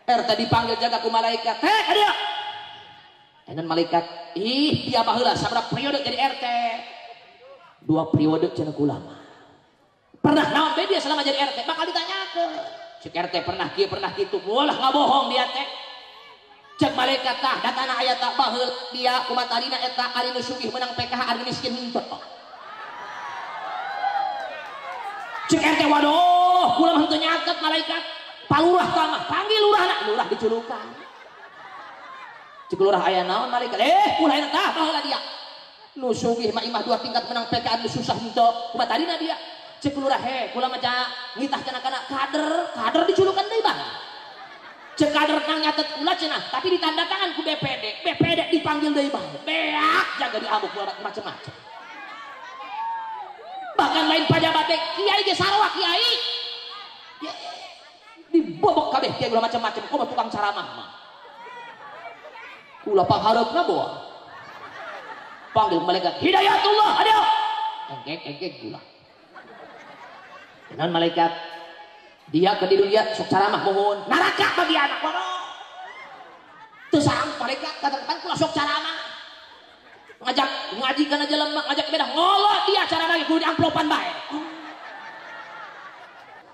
RT dipanggil jaga ku malaikat. Heh, ka dieu. Enan malaikat, ih dia baheula sabaraha periode jadi RT? 2 periode cenah kula mah. Pernah naon bae dia selama jadi RT? Bakal ditanyakeun. Cek RT pernah kieu pernah kitu. Molah ngabohong dia teh. Cek malaikat tah datana aya tak baheula dia kumatarina eta ari nu sugih menang PKH ari miskin henteu. Cek RT waduh kula mah henteu nyatet malaikat. Palurah tamah panggil lurahna, lurah diculukan. Cek lurah aya naon malaikat? Kula aya tah baheula dia. Nu sugih mah imah 2 tingkat menang PKH nu susah henteu. Kumatarina dia. Cek lurah he kula mah ngitah cenah kana kader, kader diculukan deui bang. Cek kader nang nyatet kula cenah, tapi ditanda tangan ku BPD, BPD dipanggil deui bae. Beak jaga diamuk macam-macam. Bahkan lain pajabat teh kiai ge sarua kiai. Dibobok kabeh kiai ulah macam-macam, komo tukang ceramah mah. Kula panghareupna boa. Panggil malaikat Hidayatullah, aduh. Engkek-engkek kula. Dengan malaikat dia ke di dunia sok ceramah mohon neraka bagi anak waduh. Teu saang malaikat kata-kata kula sok ceramah. Ngajak ngaji kana jelema, ngajak beda ngolot dia ceramah kudu diamplopan bae.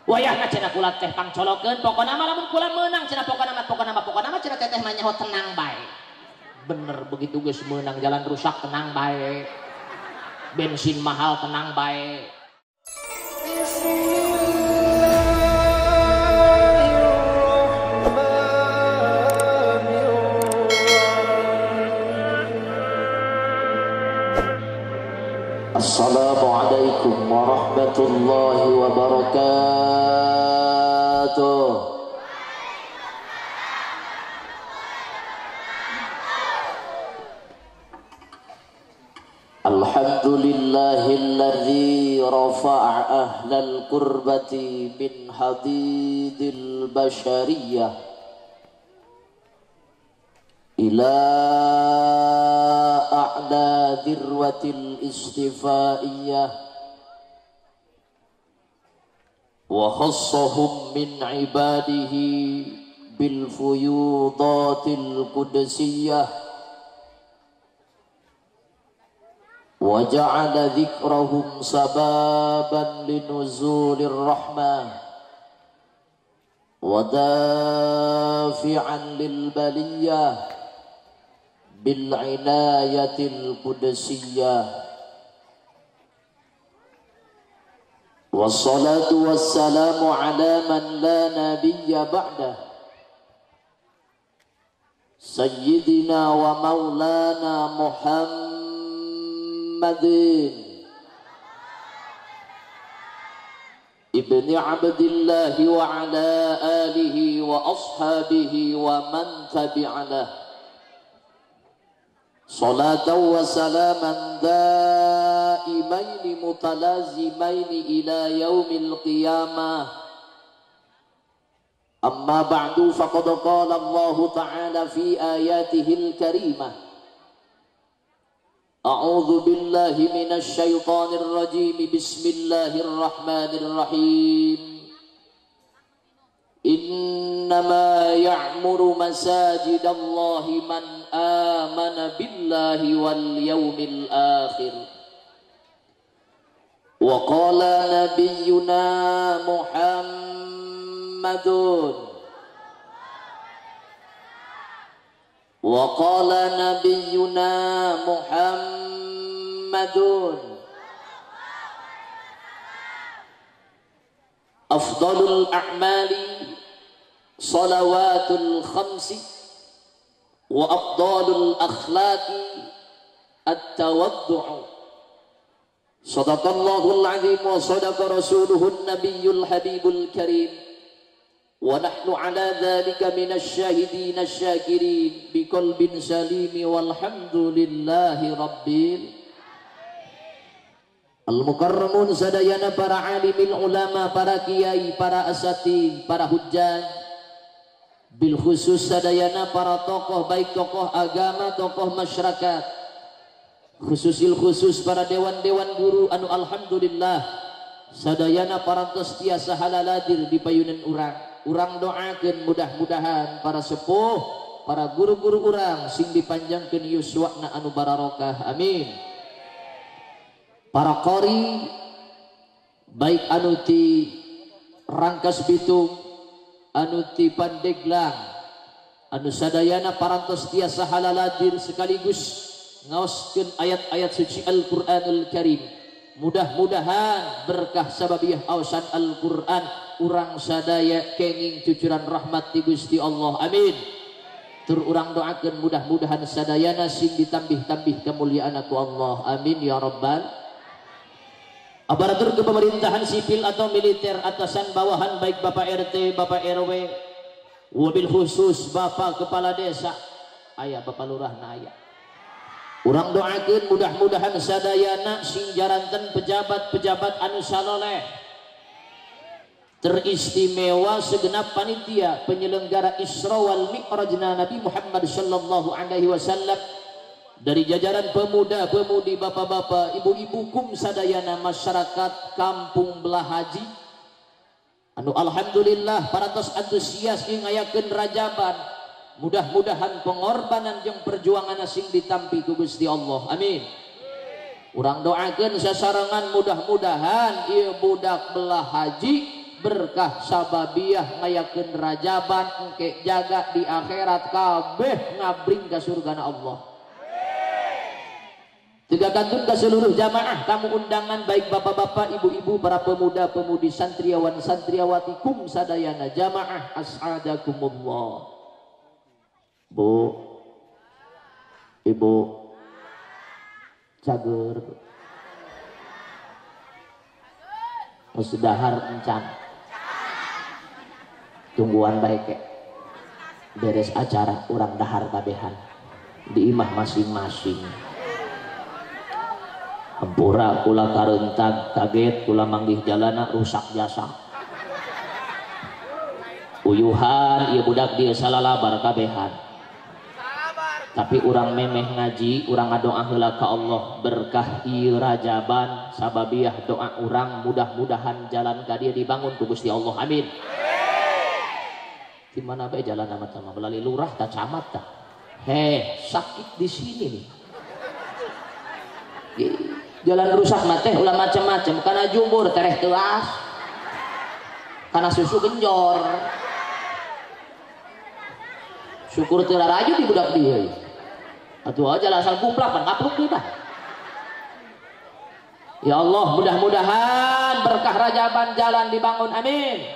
Wayahna cenah kula teh pangcolokeun pokona mah lamun kula meunang cenah pokona mah pokona mah pokona mah cenah teteh mah nyaho tenang bae. Bener begitu geus meunang jalan rusak tenang bae. Bensin mahal tenang bae. Assalamualaikum warahmatullahi wabarakatuh. Alhamdulillahilladzi rafa'a ahlal qurbati min hadidil bashariyah ila a'la dirwatil istifaiyah wa khassahum min ibadihi bil fuyudatil qudsiyah wa ja'ala dzikrahum sababan linuzulir rahmah wa dafi'an lil baliyah bil inayatil qudsiyah. Wassalatu wassalamu ala man la nabiyya ba'dah sayyidina wa maulana Muhammadin ibni Abdillah wa ala alihi wa ashabihi wa man tabi'alah. Salatan wa salaman daimaini mutalazimaini ila yaumil qiyamah. Amma ba'du, faqad qala Allahu ta'ala fi ayatihil karimah. A'udzu billahi minasy syaithanir rajim. Bismillahirrahmanirrahim. Innama ya'muru masajidallahi man amana billahi wal yaumil akhir. Wa qala nabiyyuna Muhammadun wa qala nabiyyuna Muhammadun afdalul a'mali salawatul khamsi wa afdalul akhlaqi at-tawaddu'u. Sadaqallahul azim wa sadaqa rasuluhun nabiyyul habibul karim. Wa nahnu ala dhalika minasy syahidin asy-syakirin biqalbin salim walhamdulillahi rabbil al-mukarramun. Sadayana para alimil ulama, para kiai, para asatid, para hujjaj, bil khusus sadayana para tokoh, baik tokoh agama, tokoh masyarakat, khususil khusus para dewan-dewan guru anu alhamdulillah sadayana parantos tiasa halaladir di payunan urang. Urang doakeun mudah-mudahan para sepuh, para guru-guru urang sing dipanjangkeun yuswana anu bararokah, amin. Para qori baik anu ti Rangkas Bitung, anu ti Pandeglang, anu sadayana parantos tiasa halaladir sekaligus ngaoskeun ayat-ayat suci Al-Qur'anul Karim. Mudah-mudahan berkah sababiah aosan Al-Qur'an urang sadaya kenging cucuran rahmat ti Gusti Allah, amin. Tur urang doakeun mudah-mudahan sadayana sing ditambih-tambih kemuliaan ku Allah, amin ya rabbal. Aparatur kepemerintahan sipil atau militer, atasan bawahan baik Bapak RT, Bapak RW, wabil khusus Bapak Kepala Desa, ayah Bapak Lurah na aya. Urang doakeun mudah-mudahan sadayana sing jaranten pejabat-pejabat anu saloleh, teristimewa segenap panitia penyelenggara Isra wal Mi'rajna Nabi Muhammad sallallahu alaihi wasallam, dari jajaran pemuda-pemudi, bapak-bapak, ibu-ibu, kum sadayana masyarakat Kampung Belahaji anu alhamdulillah parantos antusias ngayakeun rajaban. Mudah-mudahan pengorbanan jeung perjuangan sing ditampi ku Gusti Allah, amin. Urang doakeun sasarengan mudah-mudahan ieu budak Belahaji berkah sababiah ngayakeun rajaban engke jaga di akhirat kabeh ngabring ka surgana Allah. Tiga kantun ke seluruh jamaah tamu undangan baik bapak-bapak, ibu-ibu, para pemuda-pemudi, santriawan, santriawati, kum sadayana jamaah as'adakumullah. Bu, ibu, cager, geus dahar encan, tungguan bae ke, beres acara urang dahar kabehan di imah masing-masing. Hampura kula kareuntak kaget kula manggih jalana rusak jasa. Uyuhan ieu budak dieu salalabar kabehan. Tapi urang memeh ngaji, urang ngadoa heula ka Allah berkah ieu rajaban sababiah doa urang mudah-mudahan jalan ka dieu dibangun ku Gusti Allah, amin. Di mana bae jalan amat sama melalui lurah ta camat ta. Heh, sakit di sini nih. Jalan rusak mah teh ulah macam-macam, kana jumbur tereh teuas, kana susu genjor. Syukur teu raraju di budak dieu. Atuh aja asal kuplak pan ngapluk deui bah. Ya Allah, mudah-mudahan berkah rajaban jalan dibangun, amin.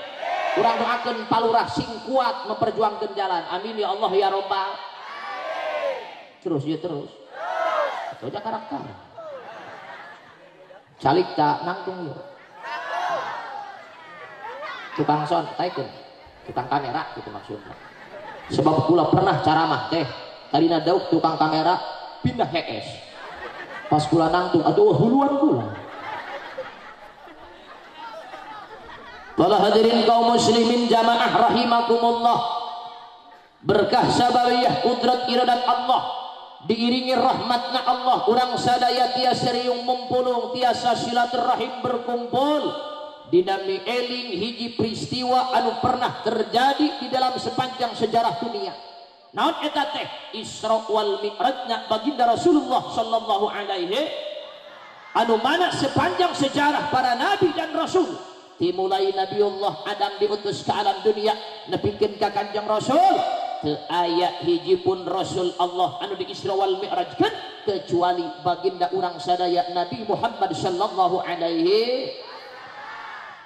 Urang doakeun palurah sing kuat memperjuangkeun jalan, amin ya Allah ya robbal. Terus ya terus. Atuh aja karakter. Calik tak nangtung yuk. Tukang son, taikun, tukang kamera gitu maksudnya. Sebab kula pernah ceramah teh, tadina dauk tukang kamera pindah HS. Pas kula nangtung, aduh huluan kula. Para hadirin kaum muslimin jamaah rahimakumullah. Berkah sabawiyah kudrat iradat Allah, diiringi rahmatna Allah, urang sadaya tiasa riung mumpulung, tiasa silaturahim berkumpul dinami eling hiji peristiwa anu pernah terjadi di dalam sepanjang sejarah dunia. Naon eta teh? Isra wal Mi'rajna baginda Rasulullah sallallahu alaihi, anu mana sepanjang sejarah para nabi dan rasul, dimulai Nabiullah Adam diutus ke alam dunia nepikeun ka Kanjeng Rasul, teu aya hiji pun Rasul Allah anu di Isra wal Mi'rajkeun kecuali baginda urang sadaya Nabi Muhammad sallallahu alaihi.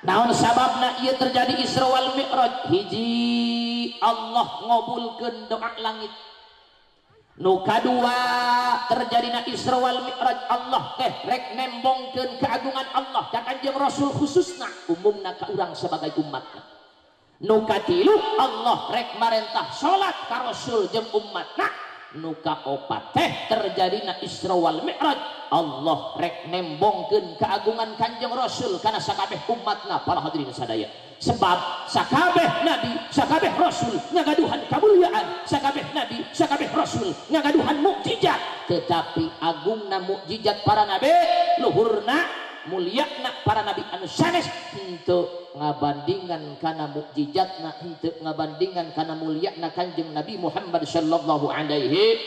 Naon sababna ieu terjadi Isra wal Mi'raj? Hiji, Allah ngabulkeun doa langit. Nu kadua terjadina Isra wal Mi'raj, Allah teh rek nembongkeun keagungan Allah ka Kanjeng Rasul khususna, umumna ka urang sebagai umatna. Nu katilu, Allah rek marentah salat ka Rasul jeung umatna. Nu kaopat teh terjadina Isra wal Mi'raj, Allah rek nembongkeun keagungan Kanjeng Rasul kana sakabeh umatna para hadirin sadaya. Sebab sakabeh nabi, sakabeh rasul ngagaduhan kamuliaan, sakabeh nabi, sakabeh rasul ngagaduhan mukjizat, tetapi agungna mukjizat para nabi, luhurna mulyana para nabi anu sanes henteu ngabandingan kana mukjizatna, henteu ngabandingan kana mulyana Kanjeng Nabi Muhammad sallallahu alaihi.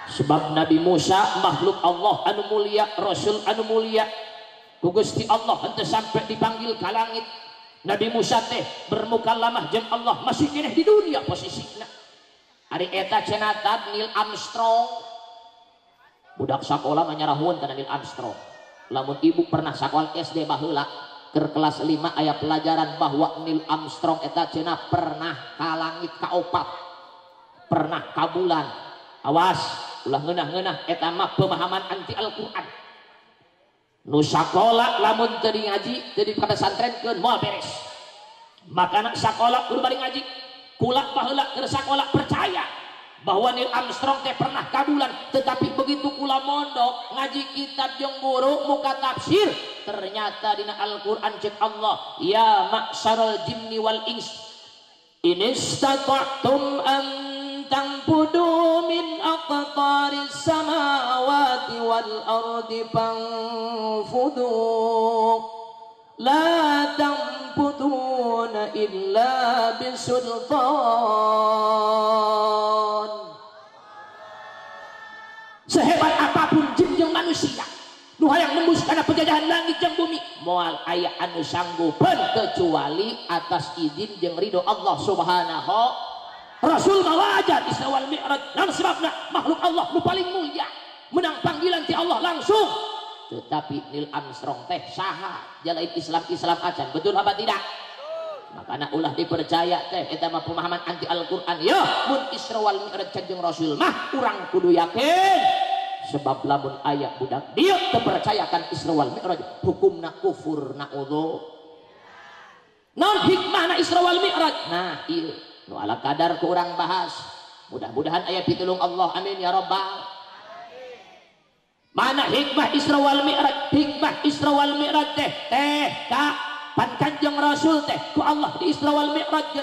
Sebab Nabi Musa makhluk Allah anu mulia, Rasul anu mulia, ku Gusti Allah henteu sampai dipanggil ka langit. Nabi Musa teh bermukalamah jeung Allah masih keneh di dunia posisina. Ari eta cenah Neil Armstrong, budak sakola mah nyarahueun kana Neil Armstrong. Lamun ibu pernah sakola SD baheula keur kelas 5 aya pelajaran bahwa Neil Armstrong eta cenah pernah ka langit kaopat, pernah ka bulan. Awas, ulah ngeunah-ngeunah eta mah pemahaman anti Al-Qur'an. Nu sakola lamun teu di ngaji, teu di pesantrenkeun moal beres. Makana sakola kudu bari ngaji. Kula baheula keur sakola percaya bahwa Neil Armstrong teh pernah ka bulan, tetapi begitu kula mondok ngaji kitab jeung guru muka tafsir, ternyata dina Al-Qur'an cek Allah, ya ma'syaral jinni wal ins in istata'tum an tanfudu min aqtaris samawati wal ardi fanfudu la tanfuduna illa bisultan. Sehebat apapun jin jeung manusia nu hayang nembus kana penjajahan langit jeung bumi, moal aya anu sanggupeun kecuali atas izin jeung ridho Allah Subhanahu. Rasul mah wajar Isra wal Mi'raj, naon sebabna makhluk Allah nu paling mulia menang panggilan ti Allah langsung. Tetapi Neil Armstrong teh saha jalain Islam-Islam acan, betul apa tidak? Makana ulah dipercaya teh eta mah pemahaman anti Al-Qur'an. Ya mun Isra wal Mi'raj kanjeng Rasul mah urang kudu yakin, sebab lamun aya budak dieu teu percayakan Isra wal Mi'raj hukumna kufur naudzu. Naon hikmahna Isra wal Mi'raj? Nah ieu nu ala kadar ku urang bahas, mudah-mudahan aya pitulung Allah, amin ya rabbal. Mana hikmah Isra wal Mi'raj? Hikmah Isra wal Mi'raj teh teh ka pan Kanjeng Rasul teh ku Allah di Isra wal Mi'raj.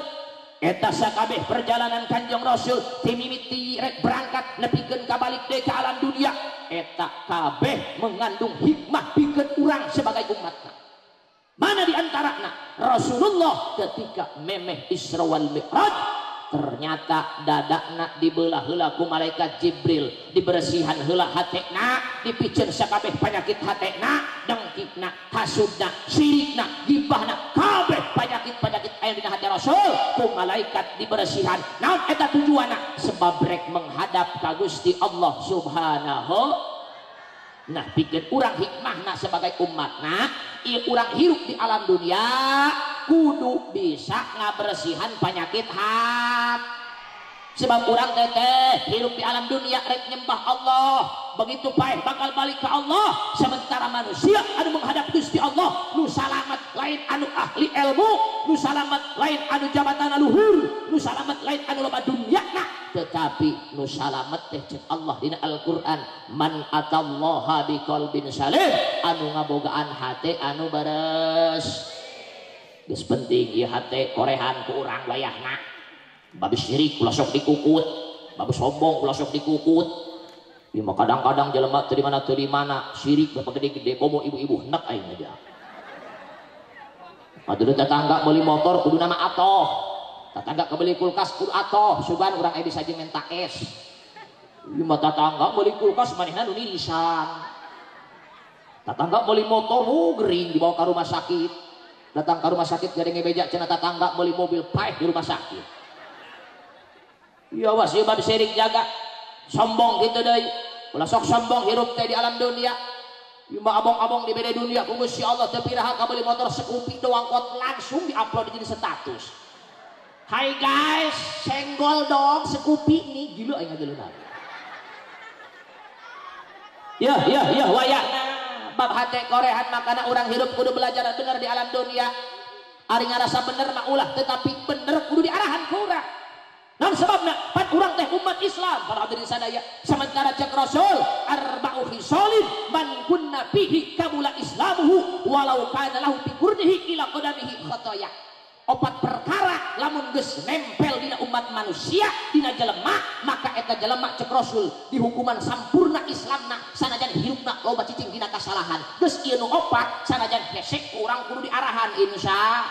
Eta sakabeh perjalanan Kanjeng Rasul ti mimiti rek berangkat nepikeun ka balik deui ka alam dunia, eta kabeh mengandung hikmah pikeun urang sebagai umatna. Mana di antarana Rasulullah ketika memeh Isra wal Mi'raj ternyata dadakna dibelah heula ku malaikat Jibril, dibersihan heula hatena, dipiceun sakabeh penyakit hatena, dengkina, hasudna, syirikna, gibahna, kabeh penyakit-penyakit aya dina hati Rasul ku malaikat dibersihan. Naon eta tujuanna? Sebab rek menghadap ka Gusti Allah Subhanahu. Nah pikeun urang hikmahna sebagai umatna, ieu urang hirup di alam dunia kudu bisa ngabersihan penyakit hati. Sebab urang teteh hirup di alam dunia rek nyembah Allah, begitu paeh bakal balik ke Allah. Sementara manusia anu menghadap Gusti Allah nu salamet lain anu ahli ilmu, nu salamet lain anu jabatan luhur, nu salamet lain anu loba dunyana, tetapi nu salamet teh cek Allah dina Al-Qur'an, man atallaha biqalbin salim, anu ngabogaan hate anu beres. Geus penting ieu hate korehan ku urang wayahna. Babi syirik ulah sok dikukut, babi sombong ulah sok dikukut. Ieu mah kadang-kadang jelema teu di mana syirik bapak gede-gede komo ibu-ibu hendak aing aja. Aduh tetangga beli motor kudu nama atoh, tetangga kebeli kulkas kudu atoh, sugan urang aya bisa jeung menta es. Ieu mah tetangga beli kulkas manehna nu nirisan. Tetangga beli motor gering dibawa ke rumah sakit. Datang ke rumah sakit jadi ngebeja cenah tetangga beli mobil paeh di rumah sakit. Ya awas ieu bab syirik jaga. Sombong gitu deui. Ulah sok sombong hirup teh di alam dunia. Ieu mah abong-abong di bede dunia ku Gusti Allah teu piraha kabeli motor Scoopy doang kot langsung diupload jadi status. Hai guys, senggol dong Scoopy nih, gila aing ngageuleunan. Ya ya ya wayahna bab hate korehan makana urang hirup kudu belajar bener di alam dunia. Ari ngarasa bener mah ulah, tetapi bener kudu diarahan ku urang. Naon sebabna? Pan urang teh umat Islam para hadirin sadaya. Sementara cek Rasul arba'u khisalin man kunna fihi kabula islamuhu walau kana lahu bi qurnihi ila qadamihi khotoya. Opat perkara lamun geus nempel dina umat manusia dina jelema, maka eta jelema cek Rasul dihukuman sampurna Islamna sanajan hirupna loba cicing dina kasalahan. Geus ieu nu opat sanajan hesek urang kudu diarahan. arahan insya.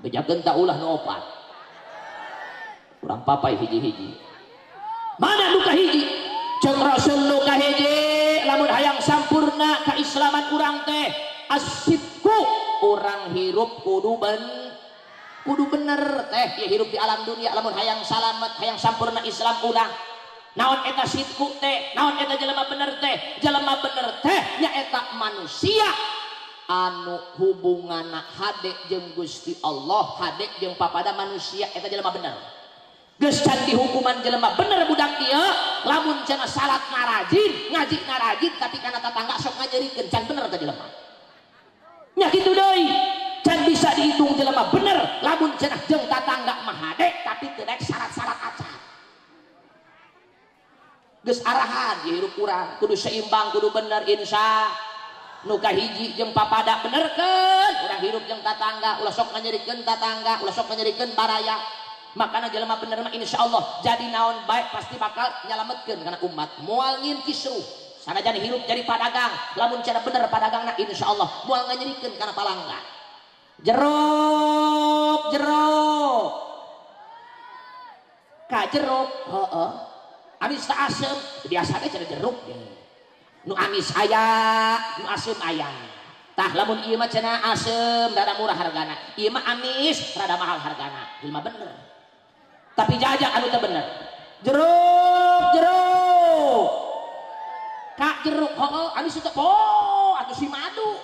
Bejakeun ta ulah nu opat. Urang papai hiji-hiji. Mana nu kahiji? Ceuk Rasul nu kahiji lamun hayang sampurna keislaman urang teh asidku, urang hirup kudu bener teh ya hirup di alam dunia lamun hayang salamet hayang sampurna Islam urang. Naon eta sidku teh, naon eta jelema bener teh, jelema bener teh nyaeta manusia anu hubunganna hade jeung Gusti Allah, hade jeung papada manusia, eta jelema bener. Geus can dihukuman jelema bener budak ieu, lamun cenah salat narajin, ngaji narajin tapi kana tatangga sok nganyerikeun, can bener eta jelema. Nya kitu deui, can bisa dihitung jelema bener lamun cenah jeung tatangga mah hade tapi teu daek syarat-syarat acan. Geus arahan ieu hirup urang kudu seimbang, kudu bener insya. Nu kahiji jeung papada benerkeun, urang hirup jeung tatangga, ulah sok nganyerikeun tatangga, ulah sok nganyerikeun baraya. Makana jelema bener mah insyaallah jadi naon baik pasti bakal nyalametkeun kana umat, moal ngin kisruh. Sanajan hirup jadi padagang, lamun cara bener padagangna insyaallah moal nganyerikeun kana palanggan. Jeruk, jeruk. Ka jeruk, heeh. Amis tak asem, biasa ge cenah jeruk. Nu amis aya, nu asem aya. Tah lamun ieu mah cenah asem rada murah hargana, ieu mah amis rada mahal hargana. Jelema bener. Tapi jajak anu teu bener. Jeruk, jeruk. Kak jeruk, heeh, amis teu oh, atuh si madu.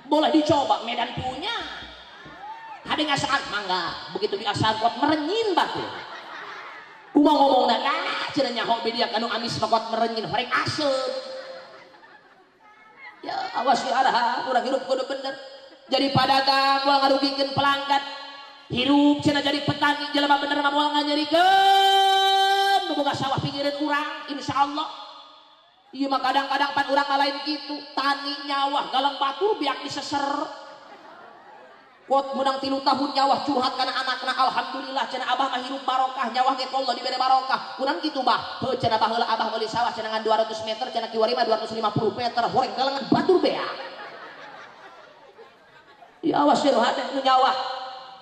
Boleh dicoba Medan punya. Hade ngasaan mangga, begitu diasaan kuat merenyin batur. Kumaha ngomongna, ah cenah nyaho be dia kanu amis mah kuat merenyin horeng asem. Ya awas ya arahan urang hirup kudu bener. Jadi padagang moal ngarugikeun pelanggan. Hirup cenah jadi petani jelema bener mah moal nganyerikeun nu boga sawah pinggireun urang insyaallah. Ieu mah kadang-kadang pan urang mah lain kitu, tani nyawah galang batur biak diseser. Kuat menang 3 tahun nyawah curhat kana anakna, alhamdulillah cenah abah mah hirup barokah, nyawah ge Allah dibere barokah. Kurang kitu bah, heuh cenah baheula abah meuli sawah cenah ngan 200 meter cenah kiwari mah 250 meter, horeng galengan batur beak. Ya awas ya hade nu nyawah.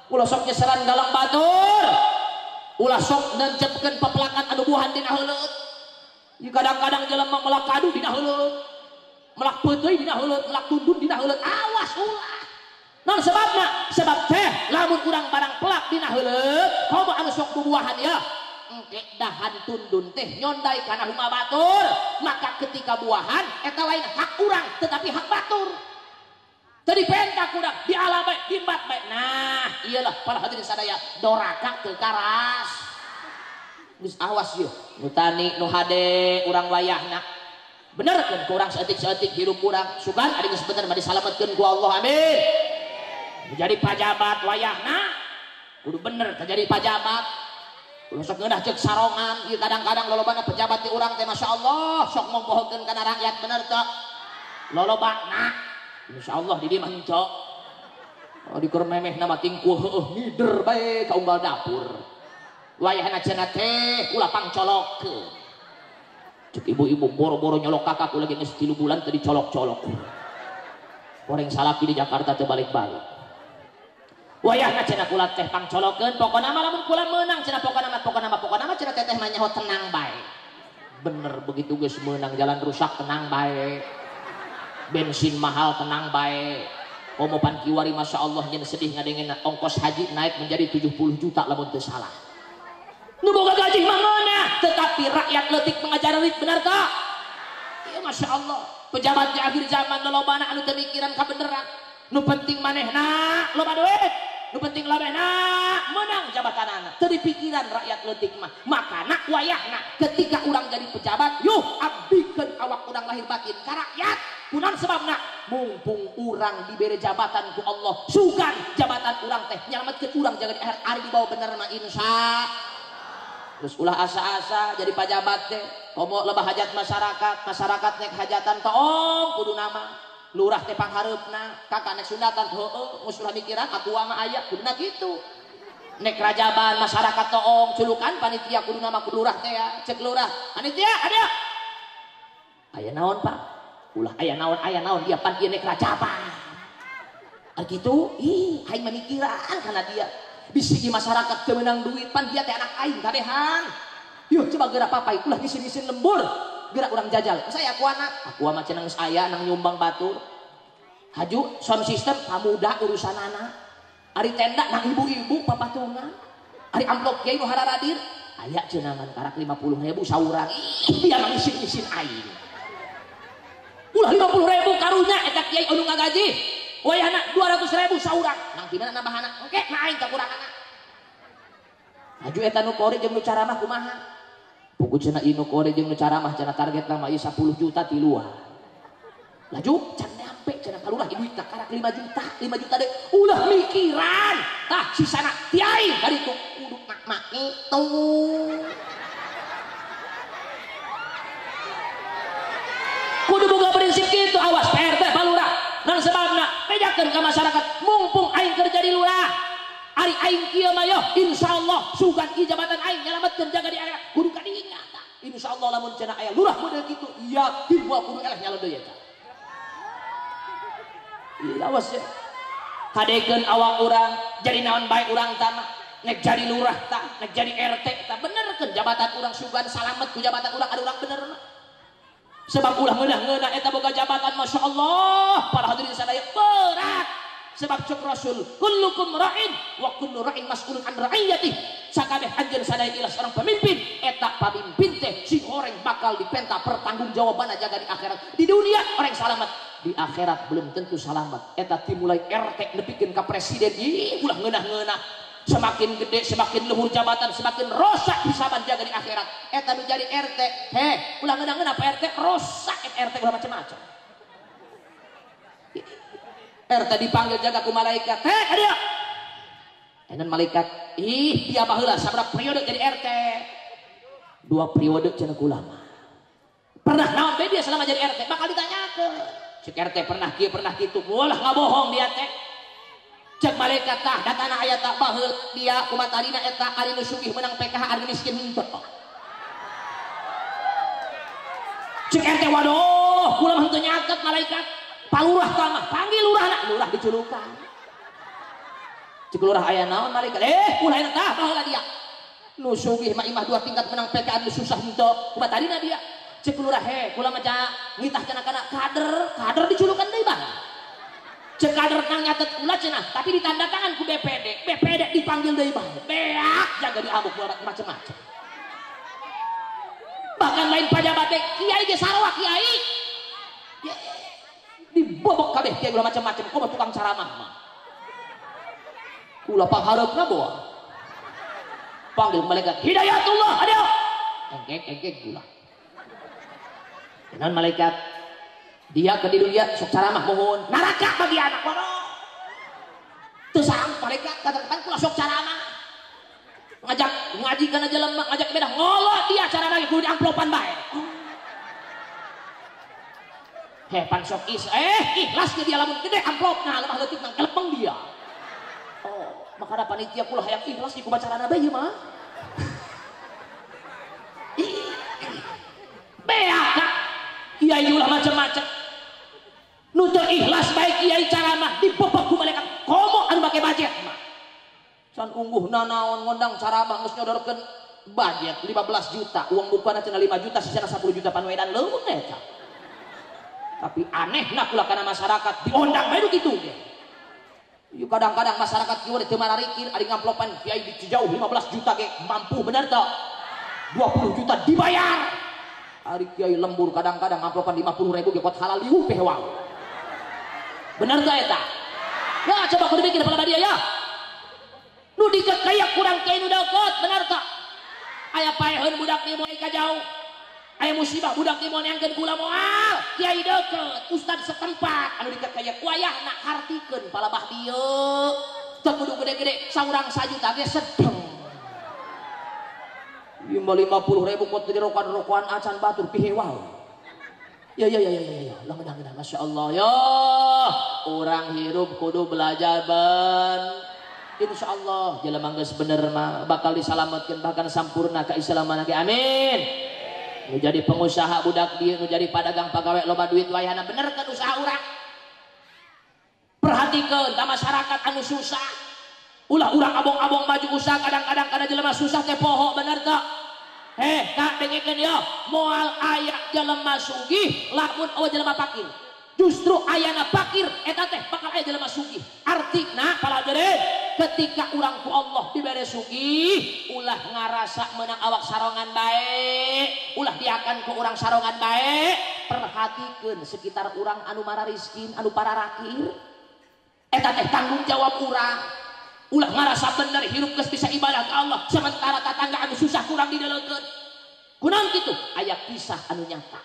Ulah sok nyeseran galang batur. Ulah sok nencepkeun pepelakan anu buahan dina heuleut. Ieu kadang-kadang jelema melak kadu dina heuleut. Melak peuteuy dina heuleut, melak tundun dina heuleut. Awas ulah. Non sebabna, sebab teh lamun urang barang pelak dina heuleut, komo anu sok bubuahan ya. Engke dahan tundun teh nyondai kana huma batur, maka ketika buahan eta lain hak urang tetapi hak batur. Teu dipenta kurang, diala bae, dimbat bae. Nah, iyalah para hadirin sadaya doraka teu karas. Geus awas yeuh, nu tani nu hade urang wayahna. Bener keun ku urang saeutik-saeutik hirup urang, sugan ari geus bener mah disalametkeun ku Allah. Amin. Jadi pajabat wayahna kudu bener terjadi pajabat. Ulah sok ngeunah ceuk sarongan, ieu kadang-kadang lolobana pejabat di urang teh masyaallah sok ngombohkeun kana rakyat bener teu. Lolobana insyaallah di dieu mah henteu. Oh di keur memehna mah tingkuh heueuh ngider bae ka unggal dapur. Wayahna cenah teh ulah pangcolokkeun. Cek ibu-ibu boro-boro nyolok kakak lagi geus 3 bulan teu dicolok-colok. Goreng salaki di Jakarta teu balik-balik. Wayahna cenah kula teh pangcolokeun pokona mah lamun kula meunang cenah pokona mah cenah teteh mah nyaho tenang bae. Bener begitu geus meunang jalan rusak tenang bae. Bensin mahal tenang bae. Komo pan kiwari masyaallah nyen sedih ngadengeun ongkos haji naik menjadi 70 juta lamun teu salah. Nu boga gaji mah ngeunah tetapi rakyat leutik mengajarerit bener teu? Ieu masyaallah pejabat di akhir zaman lolobana anu teu mikiran kabeneran. Nu penting manehna loba duit, nu penting labehna menang jabatanana. Teu dipikiran rakyat leutik mah. Makana wayahna ketika urang jadi pejabat, yuh abdikeun awak urang lahir batin ka rakyat. Kunaon sebabna? Mumpung urang dibere jabatan ku Allah, sugan jabatan urang teh nyalametkeun urang jaga di akhirat ari dibawa bener mah insya. Terus ulah asa-asa jadi pajabat teh, komo lebah hajat masyarakat, masyarakat nek hajatan toong kudu nama. Lurah teh panghareupna, kakak nek sundatan heueuh geus ulah mikiran aku mah aya kuduna kitu. Nek rajaban masyarakat toong culukan panitia kuduna mah ku lurah teh ya, cek lurah, panitia ada. Aya naon Pak? Ulah aya naon dia pan ieu nek rajaban. Ari kitu ih aing mamikiran kana dia. Bisi masyarakat teu meunang duit pan dia teh anak aing kabehan. Yuh coba geura papai ulah ngisin-ngisin lembur. Geura urang jajal. Saya aku anak, aku mah cenah geus aya nang nyumbang batur. Haju sound system pamuda urusanana. Ari tenda nang ibu-ibu papatungan. Ari amplop kiai nu hararadir aya cenah ngan karak 50.000 saurang. Ih dia ngisin-ngisin aing. Ulah 50.000 karunya eta kiai anu ngagaji. Wayahna 200.000 saurang. Nang di mana nambahana? Engke mah aing kakuranganna. Haju eta nu kori jeung nu caramah kumaha? Pugu cenah ieu nu kori jeung nu caramah cenah targetna mah ieu 10 juta tiluan. Laju can nyampe cenah kalurah duitna karak 5 juta, 5 juta deui. Ulah mikiran. Tah sisana ti aing kaditu kudu mak-mak itu. Kudu boga prinsip kitu awas PRT Pak Lurah. Nang sebabna bejakeun ka masyarakat mumpung aing keur jadi lurah. Ari aing kieu mah yoh insyaallah sugan ieu jabatan aing nyalametkeun jaga di akhirat kudu kadinya tah. Insyaallah lamun cenah aya lurah model kitu yakin moal kudu eleh nyalon deui eta. Ieu awas ya. Kadekeun awak urang jadi naon bae urang tah nek jadi lurah tah nek jadi RT tah benerkeun jabatan urang sugan salamet ku jabatan urang ada urang bener mah. Sebab ulah ngeunah-ngeunah eta boga jabatan masyaallah para hadirin sadaya berat. Sebab cek Rasul kullukum ra'in wa kullu ra'in mas'ulun an ra'iyatih. Sakabeh anjeun sadaya ilah seorang pemimpin, eta pamimpin teh si horeng bakal dipenta pertanggungjawabanna jaga di akhirat. Di dunia orang salamet, di akhirat belum tentu salamet. Eta dimulai RT nepikeun ka presiden, ih ulah ngeunah-ngeunah. Semakin gede, semakin luhur jabatan, semakin rosak hisaban jaga di akhirat. Eta nu jadi RT, heh, ulah ngeunah-ngeunah Pak RT, rosak RT ulah macam-macam. RT dipanggil jaga ku malaikat, heh, adia. Enan malaikat, ih dia baheula sabaraha periode jadi RT. 2 periode cenah ulama. Pernah naon bae dia selama jadi RT, bakal ditanyakeun. Cek RT pernah kieu, pernah kitu, ulah ngabohong dia teh. Cek malaikat tah datana aya tak baheul dia kumatarina eta ari nu sugih menang PKH ari miskin henteu. Cek RT waduh kula mah henteu nyatet malaikat. Palurah tah mah panggil lurahna, lurah diculukan. Cek lurah aya naon malaikat? Ulah eta tah baheula dia. Nu sugih mah imah 2 tingkat menang PKH nu susah henteu kumatarina dia. Cek lurah he kula mah ngitah cenah kana kader, kader diculukan deui bang. Cek kader nang nyatet kula cenah, tapi ditanda tangan ku BPD, BPD dipanggil deui bae. Beak jaga diamuk macam-macam. Bahkan lain pajabat teh kiai ge sarua kiai. Dibobok kabeh kiai ulah macam-macam, komo tukang ceramah mah. Kula panghareupna boa. Panggil malaikat Hidayatullah, aduh. Engkek-engkek kula. Kenan malaikat dia ke di dunia sok ceramah mohon neraka bagi anak waduh teu saang malaikat kata depan kula sok ceramah ngajak ngaji kana jelema ngajak beda ngolot dia ceramah kudu diamplopan bae. Heh pan sok is ikhlas dia lamun gede amplopna lemah leutik nang kelepeng dia. Oh maka da panitia kula hayang ikhlas ku bacarana bae ieu mah. Beak kiai ulah macam-macam. Nu teu ikhlas bae kiai ceramah dibobok ku malaikat komo anu make budget mah. Can ungguh nanaon ngondang ceramah geus nyodorkeun budget 15 juta, uang bukana cenah 5 juta sisana 10 juta panuedan leuweung eta. Tapi anehna kula kana masyarakat diondang bae nu kitu ge. Ieu kadang-kadang masyarakat kieu teu mararikir ari ngamplopan kiai di Cijauh 15 juta ge mampu bener teu? 20 juta dibayar. Ari kiai lembur kadang-kadang ngamplopan 50.000 ge kot halal liuh pehewang. Bener teu eta? Ya coba kudu mikir pada dia ya. Nu dikekaya kurang kiai nu deukeut, bener teu? Aya paeheun budak ieu moal ka jauh. Aya musibah budak ieu moal neangkeun kula moal. Kiai deukeut, ustad setempat anu dikekaya wayahna hartikeun palabah dieu. Teu kudu gede-gede saurang sajuta ge sedeng. Ieu mah 50.000 kot di rokokan-rokokan acan batur pihewa. Ya ya ya ya ya, lah ngeunah Masya Allah ya. Orang hirup kudu belajar ben. Insya Allah jelema geus bener mah bakal disalametkeun bahkan sampurna keislaman ge. Amin. Nu jadi pengusaha budak dieu, nu jadi padagang pagawe loba duit wayahna bener kan usaha urang. Perhatikeun ka masyarakat anu susah. Ulah urang abong-abong maju usaha kadang-kadang kada jelema susah teh poho bener teu? Kak dengekeun yo, moal aya jelema sugih lamun eueuh jelema pakir. Justru ayana pakir eta teh bakal aya jelema sugih. Artina paladereun ketika urang ku Allah dibere sugih, ulah ngarasa menang awak sarongan bae, ulah diakan ku urang sarongan bae. Perhatikeun sekitar urang anu marariskin, anu pararakir. Eta teh tanggung jawab urang. Ulah ngarasa bener hirup geus bisa ibadah ka Allah, sementara tatangga anu susah kurang didelekeun. Kunaon kitu? Aya kisah anu nyata.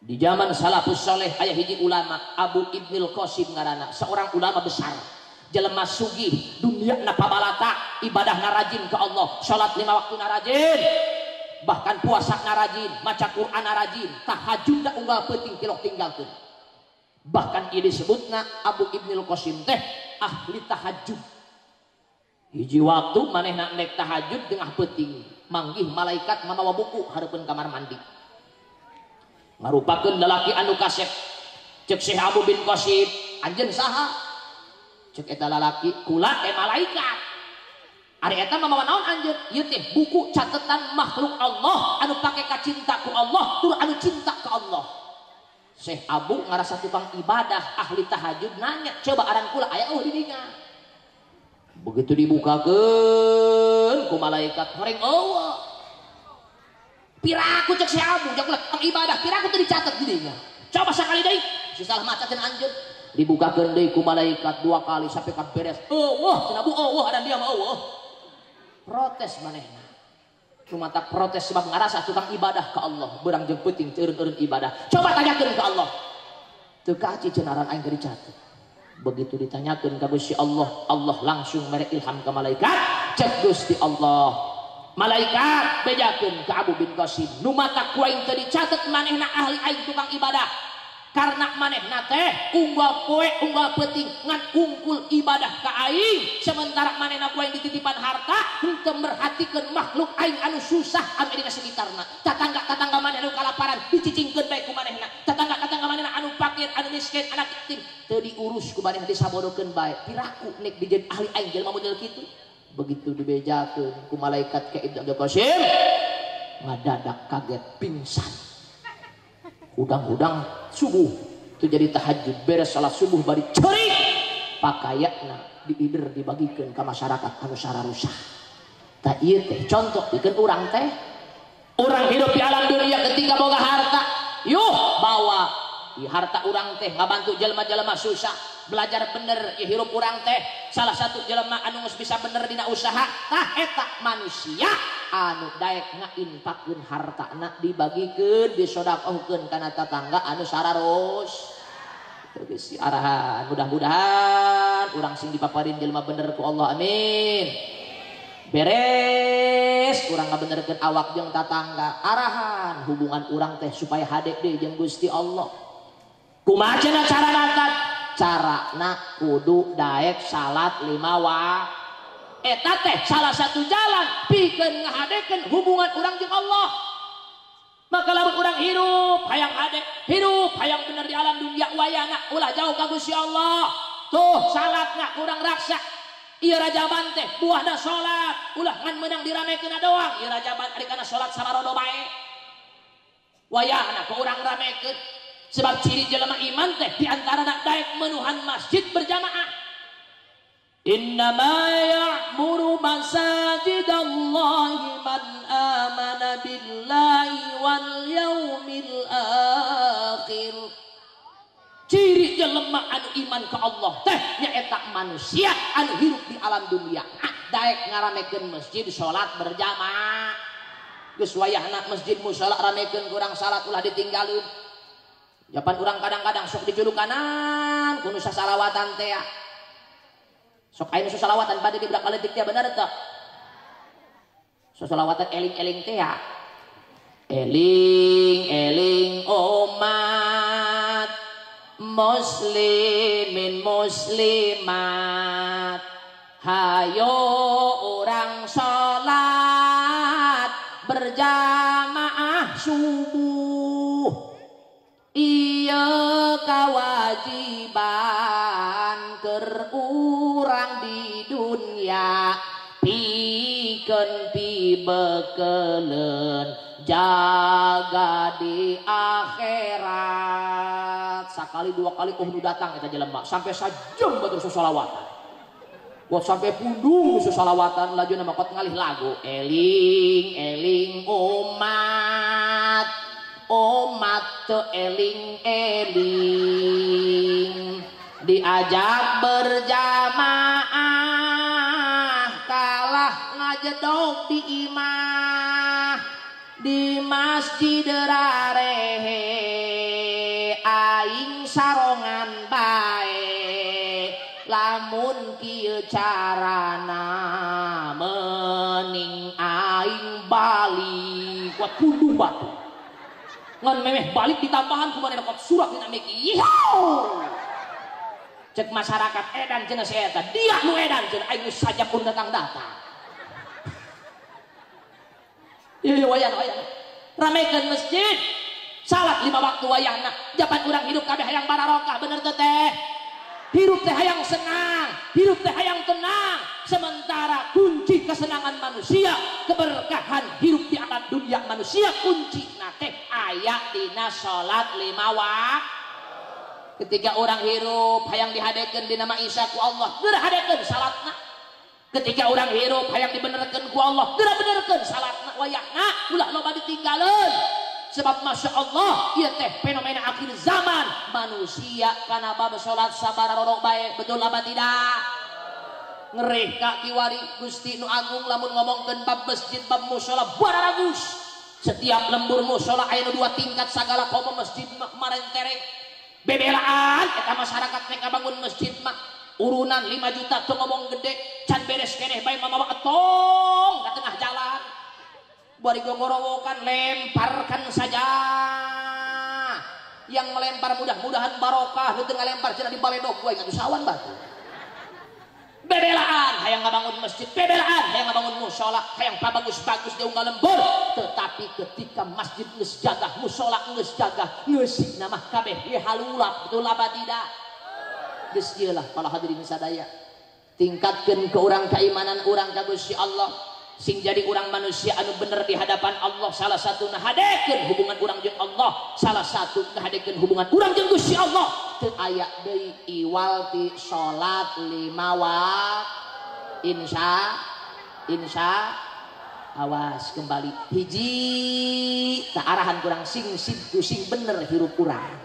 Di zaman salafus soleh aya hiji ulama Abu Ibnil Qasim ngaranna, seorang ulama besar. Jelema sugih, dunia na pabalata, ibadah na rajin ke Allah, salat 5 waktu na rajin, bahkan puasa na rajin, maca Quran na rajin, tahajud na unggal peuting tilok tinggalkeun. Bahkan ieu disebutna Abu Ibnil Qasim teh ahli tahajud. Hiji waktu manehna nek tahajud tengah peuting, manggih malaikat mamawa buku hareupeun kamar mandi. Ngarupakeun lalaki anu kasep. Cek Syekh Abu bin Qasim, anjeun saha? Cek eta lalaki, kula teh malaikat. Ari eta mamawa naon anjeun? Ieu teh buku catetan makhluk Allah anu pake kacinta ku Allah, tur anu cinta ka Allah. Syekh Abu ngarasa tukang ibadah, ahli tahajud nanya, coba aran kula aya eueuh di dinya. Begitu dibukakeun ku malaikat horeng eueuh. Piraku cek si Abu, jak ulah ibadah, piraku teu dicatet di dinya. Coba sakali deui, si salah macakeun anjeun. Dibukakeun deui ku malaikat 2 kali sampai ka beres. Eueuh, cenah Bu, eueuh ada dia mah eueuh. Protes manehna. Cuma tak protes sebab ngarasa tukang ibadah ka Allah, beurang jeung peuting teu eureun-eureun ibadah. Coba tanyakeun ka Allah. Teu kaci cenah aing teu dicatet. Begitu ditanyakeun ka Gusti Allah, Allah langsung mere ilham ka malaikat, cek Gusti Allah. Malaikat bejakeun ka Abu bin Qasim, nu mata ku aing teu dicatet manehna ahli aing tukang ibadah. Karena manehna teh unggal poe unggal peuting ngan ungkul ibadah ka aing, sementara manehna ku aing dititipan harta henteu merhatikeun makhluk aing anu susah anu dina sekitarna. Tatangga-tatangga manehna anu kalaparan dicicingkeun bae ku manehna. Tatangga-tatangga manehna anu fakir, anu miskin, anak yatim teu diurus ku manehna, disabodokeun bae. Piraku nek dijieun ahli aing jelema model kitu. Begitu dibejakeun ku malaikat ke Ibnu Abdul Qasim, ngadadak kaget pingsan. Hudang-hudang subuh itu jadi tahajud, beres salat subuh bari ceurik pakaianna diider dibagikeun ka masyarakat anu sararusah. Tah ieu teh contoh pikeun urang teh, urang hidup di alam dunia ketika boga harta, yuh bawa ieu harta urang teh ngabantu jelema-jelema susah. Belajar bener ya hirup urang teh salah satu jelema anu geus bisa bener dina usaha tah eta manusia anu daek ngainfakeun hartana dibagikeun disodakohkeun kana tatangga anu sararos. Geus arahan mudah-mudahan urang sing dipaparin jelema bener ku Allah, amin. Beres urang ngabenerkeun awak jeung tatangga, arahan hubungan urang teh supaya hade deui jeung Gusti Allah. Kumaha cenah carana? Carana kudu daek salat 5 waktu. Eta teh salah satu jalan pikeun ngahadekeun hubungan urang jeung Allah. Maka lamun urang hirup hayang hade, hirup hayang bener di alam dunia wayana ulah jauh ka Gusti Allah. Tuh salatna kurang raksa. Ieu rajaban teh buahna salat, ulah ngan meunang diramekeun doang. Ieu rajaban ari kana salat samarodo bae. Wayahna ku urang ramekeun. Sebab ciri jelema iman teh diantara daek menuhan masjid berjamaah. Innama ya'muru masajidallahi man amana billahi wal yaumil akhir. Ciri jelema anu iman ka Allah teh nyaeta manusia anu hirup di alam dunia. Daek ngaramekeun masjid salat berjamaah. Geus wayahna masjid musala ramekeun kurang salat ulah ditinggalin. Japan urang kadang-kadang sok dijulukanan kudu sasalawatan teh. Sok aya nu sasalawatan bade di budak leutik teh bener teu? Sasalawatan eling-eling teh. Eling-eling umat muslimin muslimat, hayo urang salat berjamaah subuh. Iya kewajiban Dibekeleun jaga di akhirat. Sakali dua kali oh nu datang eta jelema sampai sajam batur sosolawatan. Buat sampai pundung sosolawatan lajuna mah kot ngalih lagu eling eling umat umat teu eling eling diajak berjamaah kalah ngajedog di imah di masjid rarehe aing sarongan bae lamun kieu carana mening aing balik kuat pundung batu ngan memeh balik ditambahan ku manehna kot surat dina miki. Cek masyarakat edan cenah si eta dia nu edan cenah aing geus sajam pun datang-datang. Ieu wayahna wayahna ramekeun masjid salat 5 waktu wayahna japan urang hidup kabeh hayang bararokah bener teu teh. Hirup teh hayang senang, hirup teh hayang tenang. Sementara kunci kesenangan manusia, keberkahan hirup di alam dunia manusia kunci na teh aya dina salat 5 waktu. Ketika orang hirup hayang dihadekeun dina maisa ku Allah, geura hadekeun salatna. Ketika orang hirup hayang dibenerkeun ku Allah, geura benerkeun salatna wayahna ulah loba ditinggaleun. Sebab masya Allah ieu teh fenomena akhir zaman manusia kana bab salat sabararorok bae, betul apa tidak? Ngerih ka kiwari Gusti nu agung lamun ngomongkeun bab masjid bab musala bararagus. Setiap lembur musala aya nu 2 tingkat sagala komo masjid mah marentereng. Bebelaan eta masyarakat rek ngabangun masjid mah urunan 5 juta teu ngomong gede can beres keneh bae mamawa etong ka tengah jalan. Bari gogorowokan lemparkan saja. Yang melempar mudah-mudahan barokah, nu teu ngalempar cenah dibaledog we atuh sawan batu. Bebelaan hayang ngabangun masjid, bebelaan hayang ngabangun musala, hayang pabagus-bagus di unggal lembur. Tetapi ketika masjid geus jagah, musala geus jagah, ngeusina mah kabeh ye halulap, betul apa tidak? Geus ieu lah para hadirin sadaya. Tingkatkeun ke urang keimanan urang ka Gusti Allah. Sing jadi urang manusia anu bener di hadapan Allah, salah satu ngahadekeun hubungan urang jeung Allah, salah satu ngahadekeun hubungan urang jeung Gusti Allah. Teu aya deui iwal ti salat 5 waktu. Insya awas kembali hiji tak arahan kurang sing sidku sing bener hirup urang.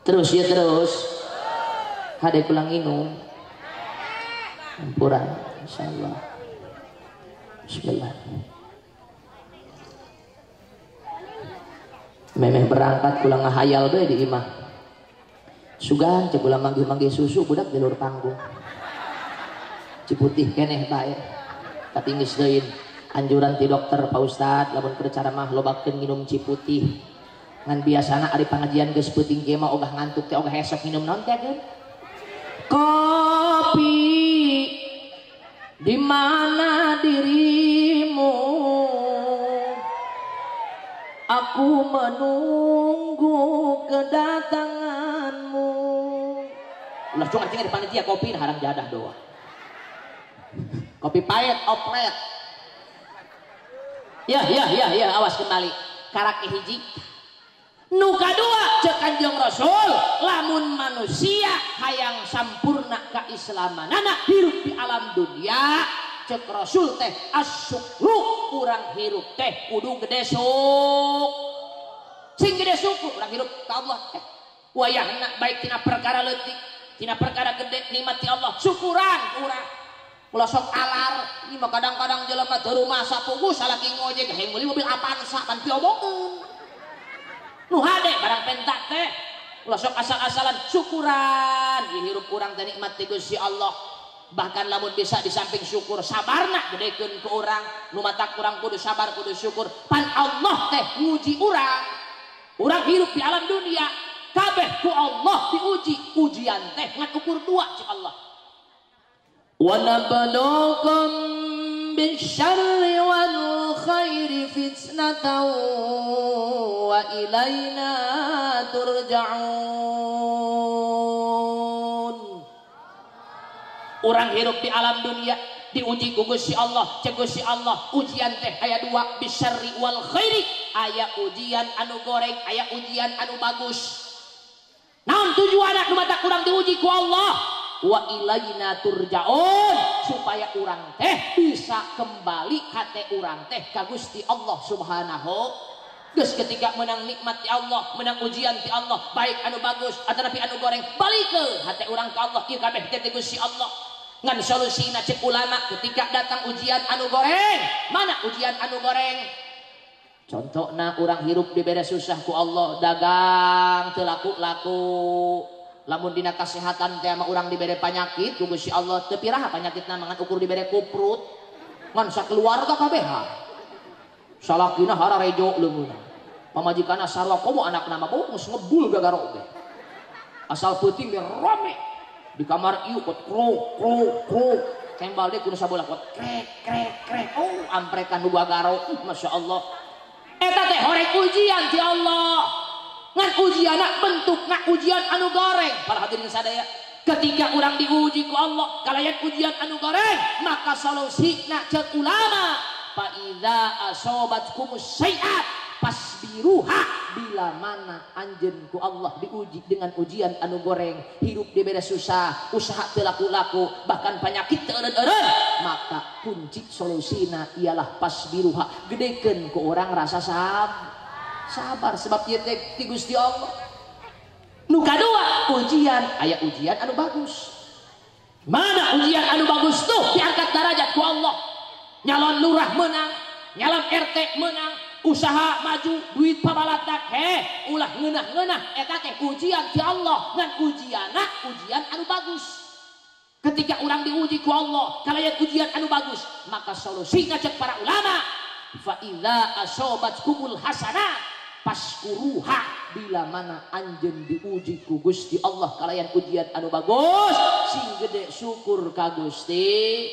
Terus ya terus hade kulang inum ampura insyaallah. Bismillah. Memeh berangkat kulang ngahayal bae di imah. Sugan cek ulah manggih-manggih susu budak di luar panggung. Ciputih keneh bae. Tapi geus deui anjuran ti dokter Pak Ustad lamun keur ceramah lobakeun nginum ciputih. Ngan biasana ari pangajian geus peuting ge mah ogah ngantuk teh ogah esok nginum naon teh geun? Kopi di mana dirimu, aku menunggu kedatanganmu. Ulah cuma cing di panitia kopi haram jadah doa. Kopi pahit oplet. Ya ya ya ya awas kembali. Karak hiji. Nu kadua cek Kanjeng Rasul, lamun manusia hayang sampurna keislamanana hirup di alam dunia, cek Rasul teh asyukru urang hirup teh kudu gede syukur. Sing gede syukur urang hirup ka Allah teh. Wayahna baik tina perkara leutik, tina perkara gede nikmat ti Allah, syukuran urang. Ulah sok alar, ieu mah kadang-kadang jelema teu rumah sapugu salaki ngojek hayang meuli mobil Avanza pan piomongkeun. Nu hade barang pentak teh ulah sok asal-asalan syukuran ieu hirup urang teh nikmat ti Gusti Allah. Bahkan lamun bisa di samping syukur sabarna gedekeun ke urang, nu matak urang kudu sabar kudu syukur. Pan Allah teh nguji urang. Urang hirup di alam dunia kabeh ku Allah diuji, ujian teh ngan ukur dua cik Allah. Wa nabluukum bisyarri wal khairi fitnatan wa ilaina turja'un. Orang hirup di alam dunia Diuji ku Gusti Allah, cek Gusti Allah ujian teh aya dua, bisyarri wal khairi, aya ujian anu goreng, aya ujian anu bagus. Naon tujuanna nu matak urang diuji ku Allah? Wa ilaina turjaun, supaya urang teh bisa kembali hate urang teh ka Gusti Allah Subhanahu. Geus ketika menang nikmat ti Allah, menang ujian ti Allah, baik anu bagus atanapi anu goreng, balikeun hate urang ka Allah, ieu kabeh teh Gusti Allah. Ngan solusina cek ulama ketika datang ujian anu goreng, mana ujian anu goreng? Contohna urang hirup dibere susah ku Allah, dagang teu laku-laku. Lamun dina kasehatan teh mah urang dibere panyakit ku Gusti Allah, teu piraha panyakitna mangan ukur dibere kuprut. Ngan sakeluarga kabeh. Salakina hararejo leungeunna. Pamajikanna sarua komo anakna mah geus ngebul gagaro ge. Asal peuting ge rame. Di kamar ieu kot krok krok krok, tembal deui kudu sabola kot krek krek krek, oh amprekan nu gagaro, Masya Allah. Eta teh horeng ujian ti Allah. Ngan ujianna bentukna ujian anu goreng. Para hadirin sadaya, ketika urang diuji ku Allah kalayan ujian anu goreng, maka solusina ceuk ulama, fa idza asobatkumus sayiat pasbiruha, bila mana anjeun ku Allah diuji dengan ujian anu goreng, hirup dibere susah, usaha teu laku-laku, bahkan penyakit teu eureun-eureun, maka kunci solusina ialah pasbiruha, gedekeun ku orang rasa sabar sebab ieu teh ti Gusti Allah. Nu kadua, ujian aya ujian anu bagus. Mana ujian anu bagus tuh diangkat derajat ku Allah. Nyalon lurah menang, nyalon RT menang, usaha maju, duit pabalatak, heh ulah ngeunah-ngeunah eta teh ujian ti Allah. Ngan ujianna ujian anu bagus. Ketika urang diuji ku Allah kalayan ujian anu bagus, maka solusina cek para ulama, fa idza asobatkumul hasanat paskuruha, bila mana anjeun diuji ku Gusti Allah kalayan ujian anu bagus, sing gede syukur ka Gusti.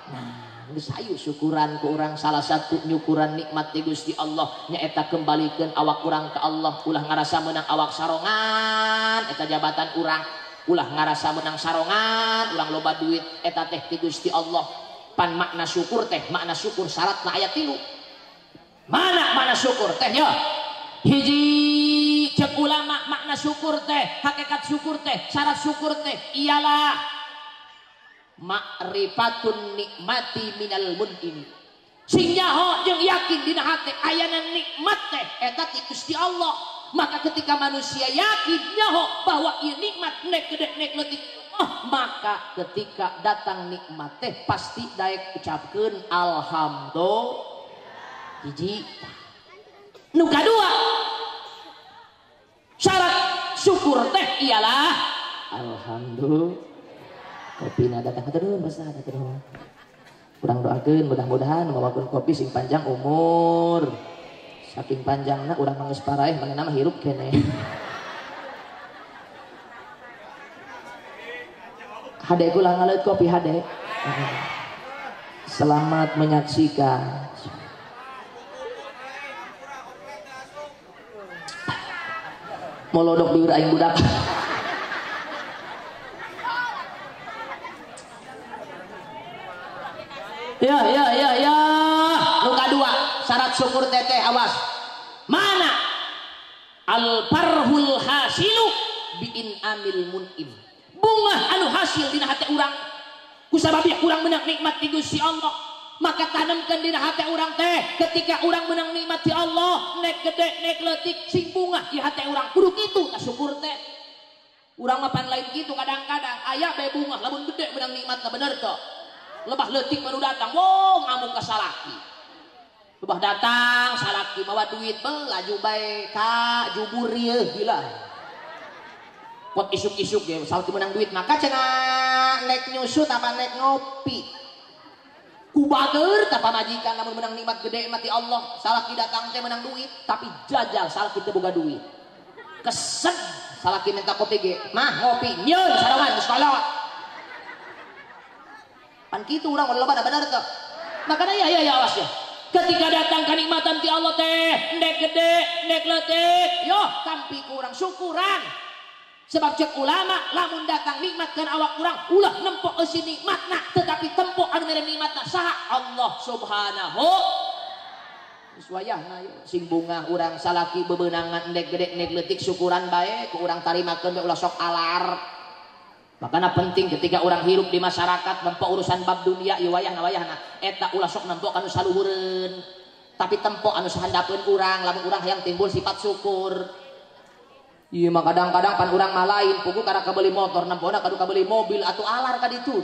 Nah, geus hayu syukuran ku urang, salah satu nyukuran nikmat ti Gusti Allah nyaeta kembalikeun awak urang ka Allah. Ulah ngarasa menang awak sarongan eta jabatan urang, ulah ngarasa menang sarongan urang loba duit eta teh ti Gusti Allah. Pan makna syukur teh, makna syukur syaratna aya 3. Mana makna syukur teh ya? Hiji cek ulama makna syukur teh, hakikat syukur teh, syarat syukur teh ialah ma'rifatun nikmati minal mun'im. Sing nyaho jeung yakin dina hate ayana nikmat teh eta ti Gusti Allah. Maka ketika manusia yakin nyaho bahwa ieu nikmat nek gede nek leutik, oh, maka ketika datang nikmat teh pasti daek ucapkeun alhamdulillah. Hiji. Nu kadua, syarat syukur teh ialah alhamdulillah. Kopi na datang hatur nuhun Ustaz, hatur nuhun. Urang doakeun mudah-mudahan mawakeun kopi sing panjang umur. Saking panjangna urang mah geus paraeh manehna mah hirup keneh. Hade kula ngaleut kopi hade. Selamat menyaksikan. Molodok bibir aing budak. Ya ya ya ya. Nu kadua, syarat syukur teteh awas. Mana? Al farhul hasilu biin amil mun'im. Bunga anu hasil dina hate urang. Kusabab urang menang nikmat ti Gusti Allah, maka tanamkan dina hate urang teh ketika urang menang nikmat ti Allah, nek gede nek leutik sing bunga di hate urang. Kudu kitu tah syukur teh. Urang mah pan lain kitu kadang-kadang aya bae bunga lamun gede menang nikmatna bener teu? Lebah leutik baru datang, wow ngamuk ka salaki. Lebah datang salaki mawa duit, laju bae ka jubur ieu gila. Pot isuk-isuk ge salaki menang duit, maka cenah nek nyusut apa nek ngopi. Ku bager tah pamajikan lamun menang nikmat gede mati Allah, salaki datang teh menang duit, tapi jajal salaki teu boga duit. Kesed salaki minta kopi ge, mah ngopi nyeun sarongan geus kolot. Pan kitu urang loba bener teu. Makanya ya ya ya awas ya. Ketika datang kenikmatan ti Allah teh, nek gede, nek leutik, yo tampi ku urang syukuran. Sebab cek ulama lamun datang nikmat kana awak urang ulah nempok eusi nikmatna tetapi tempok anu mere nikmatna saha Allah Subhanahu. Geus wayahna yeuh sing bungah urang salaki bebeunangan endek gede endek leutik syukuran bae ku urang tarimakeun bae ulah sok alar. Makana penting ketika orang hirup di masyarakat nempo urusan bab dunia ieu wayahna wayahna eta ulah sok nempo anu saluhureun tapi tempo anu sahandapeun urang lamun urang hayang timbul sifat syukur. Ieu mah kadang-kadang pan urang mah lain pugu karena kabeli motor nempona kadu kabeli mobil atuh alar ka ditu.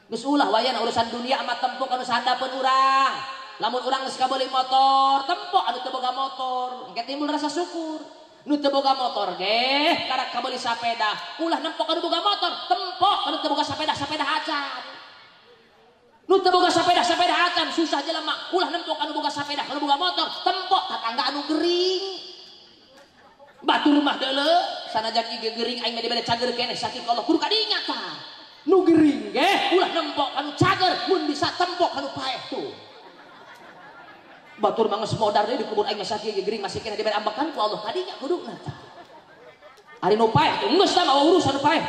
Geus ulah wayahna urusan dunia mah tempo anu sahandapeun urang. Lamun urang geus kabeli motor tempo anu teu boga motor engke timbul rasa syukur. Nu teu boga motor ge karak kabeli sapeda ulah nempok anu boga motor tempok anu teu boga sapeda sapeda acan. Nu teu boga sapeda sapeda acan susah jelema ulah nempok anu boga sapeda anu boga motor tempok tatangga anu gering. Batur mah deuleu sanajan ieu gering aing mah dibere cager keneh sakitu Allah kudu kadinya tah. Nu gering ge ulah nempok anu cager mun bisa tempok anu paeh tuh. Batur mah geus modar deui di kubur aing mah sakieu gering masih keneh dibere ambekan ku Allah kadinya kuduna tah. Ari nu paeh teh geus tah mah urusan nu paeh.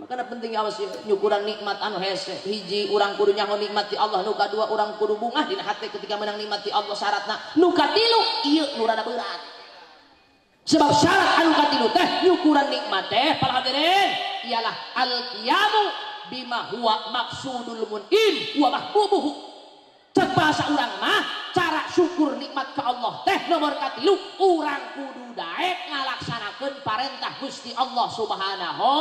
Makana penting awas nyukuran nikmat anu hese. Hiji urang kudu nyaho nikmat ti Allah, nu kadua urang kudu bungah dina hate ketika menang nikmat ti Allah syaratna. Nu katilu ieu nu rada berat. Sebab syarat anu katilu teh nyukuran nikmat teh para hadirin ialah al-qiyamu bima huwa maqsudul mun'im wa mahbubuhu. Cek bahasa urang mah cara syukur nikmat ke Allah teh nomor katilu urang kudu daek ngalaksanakeun parentah Gusti Allah Subhanahu.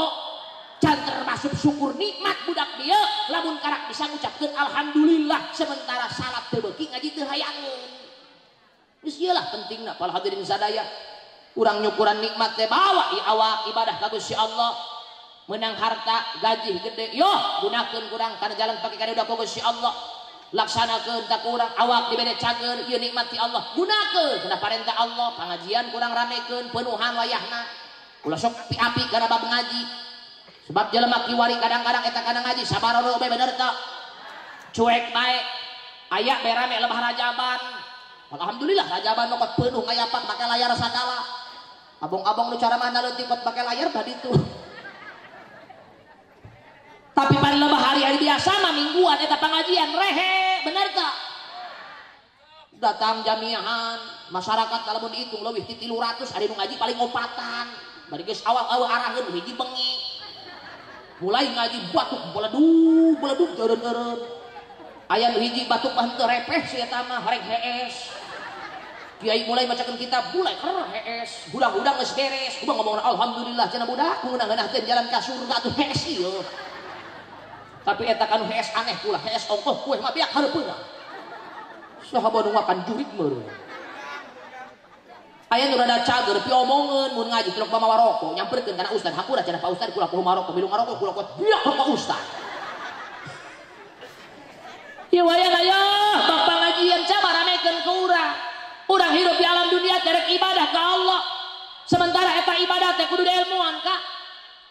Can termasuk syukur nikmat budak dia lamun karak bisa ngucapkeun alhamdulillah sementara salat teu beuki ngaji teu hayangeun. Geus ieu lah pentingna para hadirin sadaya. Urang nyukuran nikmat teh bawa i awak ibadah ka Gusti Allah. Menang harta gaji gede yo gunakeun kurang kana jalan pake kana udah Gusti Allah. Laksanakeun tak kurang awak dibere cager ieu nikmat ti Allah gunakeun kana parentah Allah pangajian kurang ramekeun penuhan wayahna ulah sok api-api kana bab ngaji. Sebab jelema kiwari kadang-kadang eta kana ngaji sabarono bae bener teu cuek bae aya bae rame lebah rajaban. Alhamdulillah rajaban mah kot penuh ngayapak make layar sakala. Abong-abong nu cara mana leutik kot make layar tadi tuh. Tapi pada lebah hari-hari biasa mah mingguan eta pengajian rehe bener teu? Datang jamiahan masyarakat lamun dihitung leuwih ti 300 ari nu ngaji paling opatan. Bari geus awal-awal araheun hiji bengi. Mulai ngaji batuk beledug beledug eureun-eureun. Aya nu hiji batuk mah henteu repeh si eta mah hareng hees. Kiai mulai macakeun kitab mulai ker hees. Hudang-hudang geus beres, kumaha ngomongna alhamdulillah cenah budak ngeunah-ngeunahteun jalan ka surga atuh hees ieu. Tapi eta kanu hees aneh pula, hees ongkoh kue mah biak hareupeuna. Saha nu makan jurig meureun. Aya nu rada cager piomongeun mun ngaji tilok mamawa rokok, nyamperkeun kana ustad, hampura cenah Pak Ustad kula poho marokok, milu ngarokok kula kuat biak rokok ustad. Ieu wayah aya bab pangajian coba ramekeun ke urang. Urang hirup di alam dunia terek ibadah ka Allah. Sementara eta ibadah teh kudu diilmuan ka.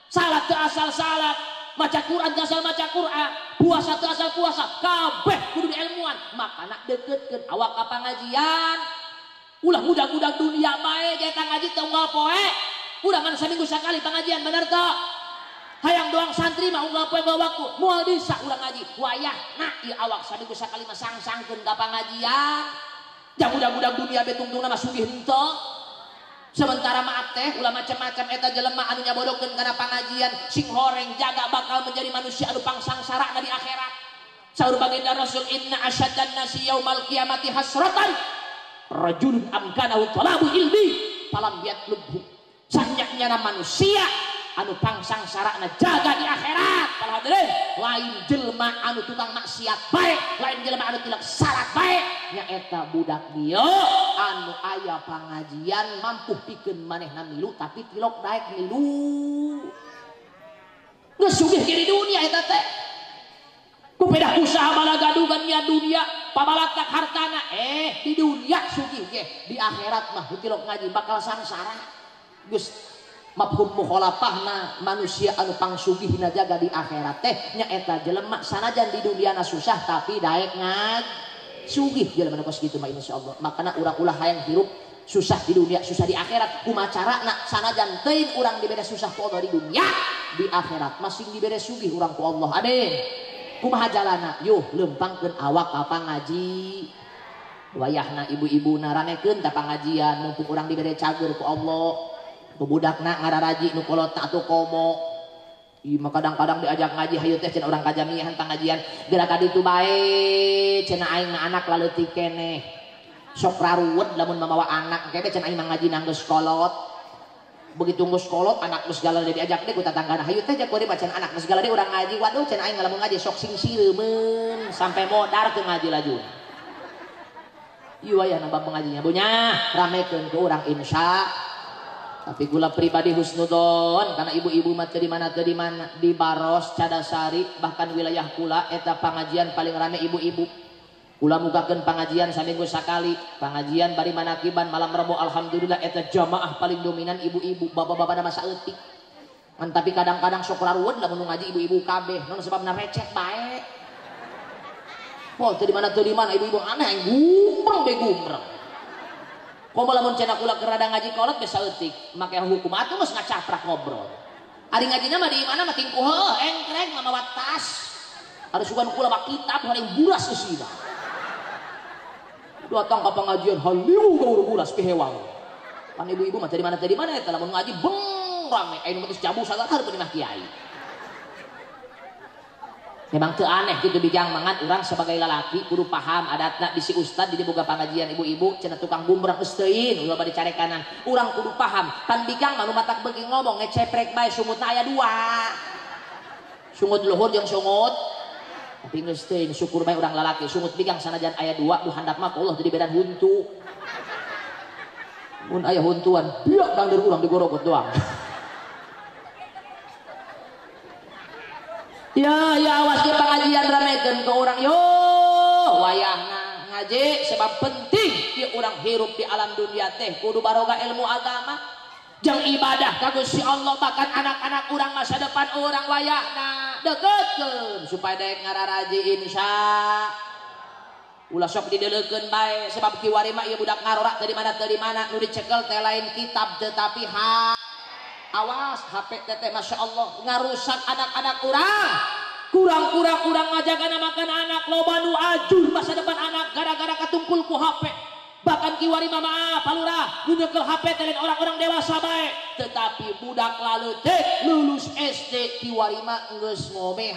Salat teu asal salat, maca Quran teu asal maca Quran, puasa teu asal puasa, kabeh kudu diilmuan. Makana deketkeun awak ka pangajian. Ulah mudah-mudah dunia bae eta ngaji teu unggal poe. Urang kan saminggu sakali pengajian bener teu? Hayang doang santri mah unggal poe unggal waktu, moal bisa urang ngaji. Wayahna ieu awak saminggu sakali mah sang-sangkeun ka pangajian. Jang mudah-mudah dunia be tungtungna mah sugih henteu. Sementara maaf teh ulah macam-macam eta jelema anu nyabodokeun kana pangajian sing horeng jaga bakal menjadi manusia anu pangsangsarana di akhirat. Saur baginda Rasul inna asyaddan nasi yaumal qiyamati hasratan rajulun amkanahu talabu ilmi falam yatlubhu. Sanyaknyana manusia anu pangsangsarana jaga di akhirat. Para hadirin, lain jelema anu tukang maksiat bae, lain jelema anu tilak salat bae, nyaeta budak dieu anu aya pangajian mampu pikeun manehna milu tapi tilok daek milu. Geus sugih di dunia eta teh. Kupedah usaha balagadugan nya dunia, pabalatak hartana di dunia sugih ge, di akhirat mah tilok ngaji bakal sangsara. Geus mafhum mukhalafahna manusia anu pangsugihna jaga di akhirat teh nyaeta jelema sanajan di duniana susah tapi daek ngaj sugih jelema nu kos kitu mah insyaallah. Makana urang ulah hayang hirup Susah di dunia, susah di akhirat. Kumaha carana sanajan teuing urang dibere susah ku Allah di dunia, di akhirat masing dibere sugih urang ku Allah. Amin. Kumaha jalana? Yuh lempangkeun awak ka pangaji. Wayahna ibu-ibuna ramekeun ta pangajian mumpung urang dibere cager ku Allah. Ku budakna ngararaji nu kolotna atuh komo. Ieu mah kadang-kadang diajak ngaji hayu teh cenah urang kajamiahan pangajian geura ka ditu bae cenah aing mah anak laleutik keneh. Sok raruwet lamun mamawa anak engke cenah aing mah ngaji nang geus kolot. Begitu geus kolot anak geus galak diajak deui ku tatanggana hayu teh jak kuari cenah anak geus galak deui urang ngaji waduh cenah aing lamun ngaji sok sing sireumeun sampai modar teu ngaji laju. Ieu wayahna bab pengajinya bunya ramekeun ku urang insya. Tapi kula pribadi husnudon karena ibu-ibu mah teu di mana di Baros, Cadasari bahkan wilayah kula eta pangajian paling rame ibu-ibu. Kula mukakeun pangajian saminggu sakali, pangajian bari manakiban malam Rebo alhamdulillah eta jamaah paling dominan ibu-ibu, bapak-bapakna mah saeutik. Ngan tapi kadang-kadang sok raruweun lamun ngaji ibu-ibu kabeh, naon sebabna receh bae. Wah, teu di mana ibu-ibu aneh gumbreng be gumbreng. Komo lamun cenah kula keur rada ngaji kolot geus saeutik, make hukum atuh geus ngacaprak ngobrol. Ari ngajina mah di mana mah tingkuh heuh engkreng mamawa tas. Ari sugan kula mah kitab paling buras eusina. Datang ka pengajian haliu gaur buras pihewang. Pan ibu-ibu mah teu di mana eta lamun ngaji beng rame aya nu geus jabu sagala hareupeun imah kiai. Memang teu aneh gitu bijang mangat urang sebagai lalaki kudu paham adatna bisi ustad di boga pangajian ibu-ibu cenah tukang gumbreng geus teuing ulah bade carekanan. Urang kudu paham pan bijang mah nu matak beuki ngomong ngeceprek bae sungutna aya dua. Sungut luhur jeung sungut tapi geus teuing syukur bae urang lalaki sungut bijang sanajan aya dua nu handap mah ku Allah jadi bedan huntu. Mun aya huntuan biak dangdeur urang digorogot doang. Ya, ya awas ke pengajian ramekeun ke orang yo wayahna ngaji sebab penting ieu urang hirup di alam dunia teh kudu baroga ilmu agama jeung ibadah ka Gusti Allah bahkan anak-anak urang masa depan urang wayahna deketkeun supaya daek ngararaji insya ulah sok dideleukeun bae sebab kiwari mah ieu budak ngarorak teu di mana nu dicekel teh lain kitab tetapi ha awas HP teteh Masya Allah ngarusak anak-anak urang kurang-kurang urang ngajagana makan anak loba nu ajur masa depan anak gara-gara katungkul ku HP bahkan kiwari mama palurah nu nyekel HP teh orang-orang dewasa bae tetapi budak laleutik lulus SD kiwari mah geus ngome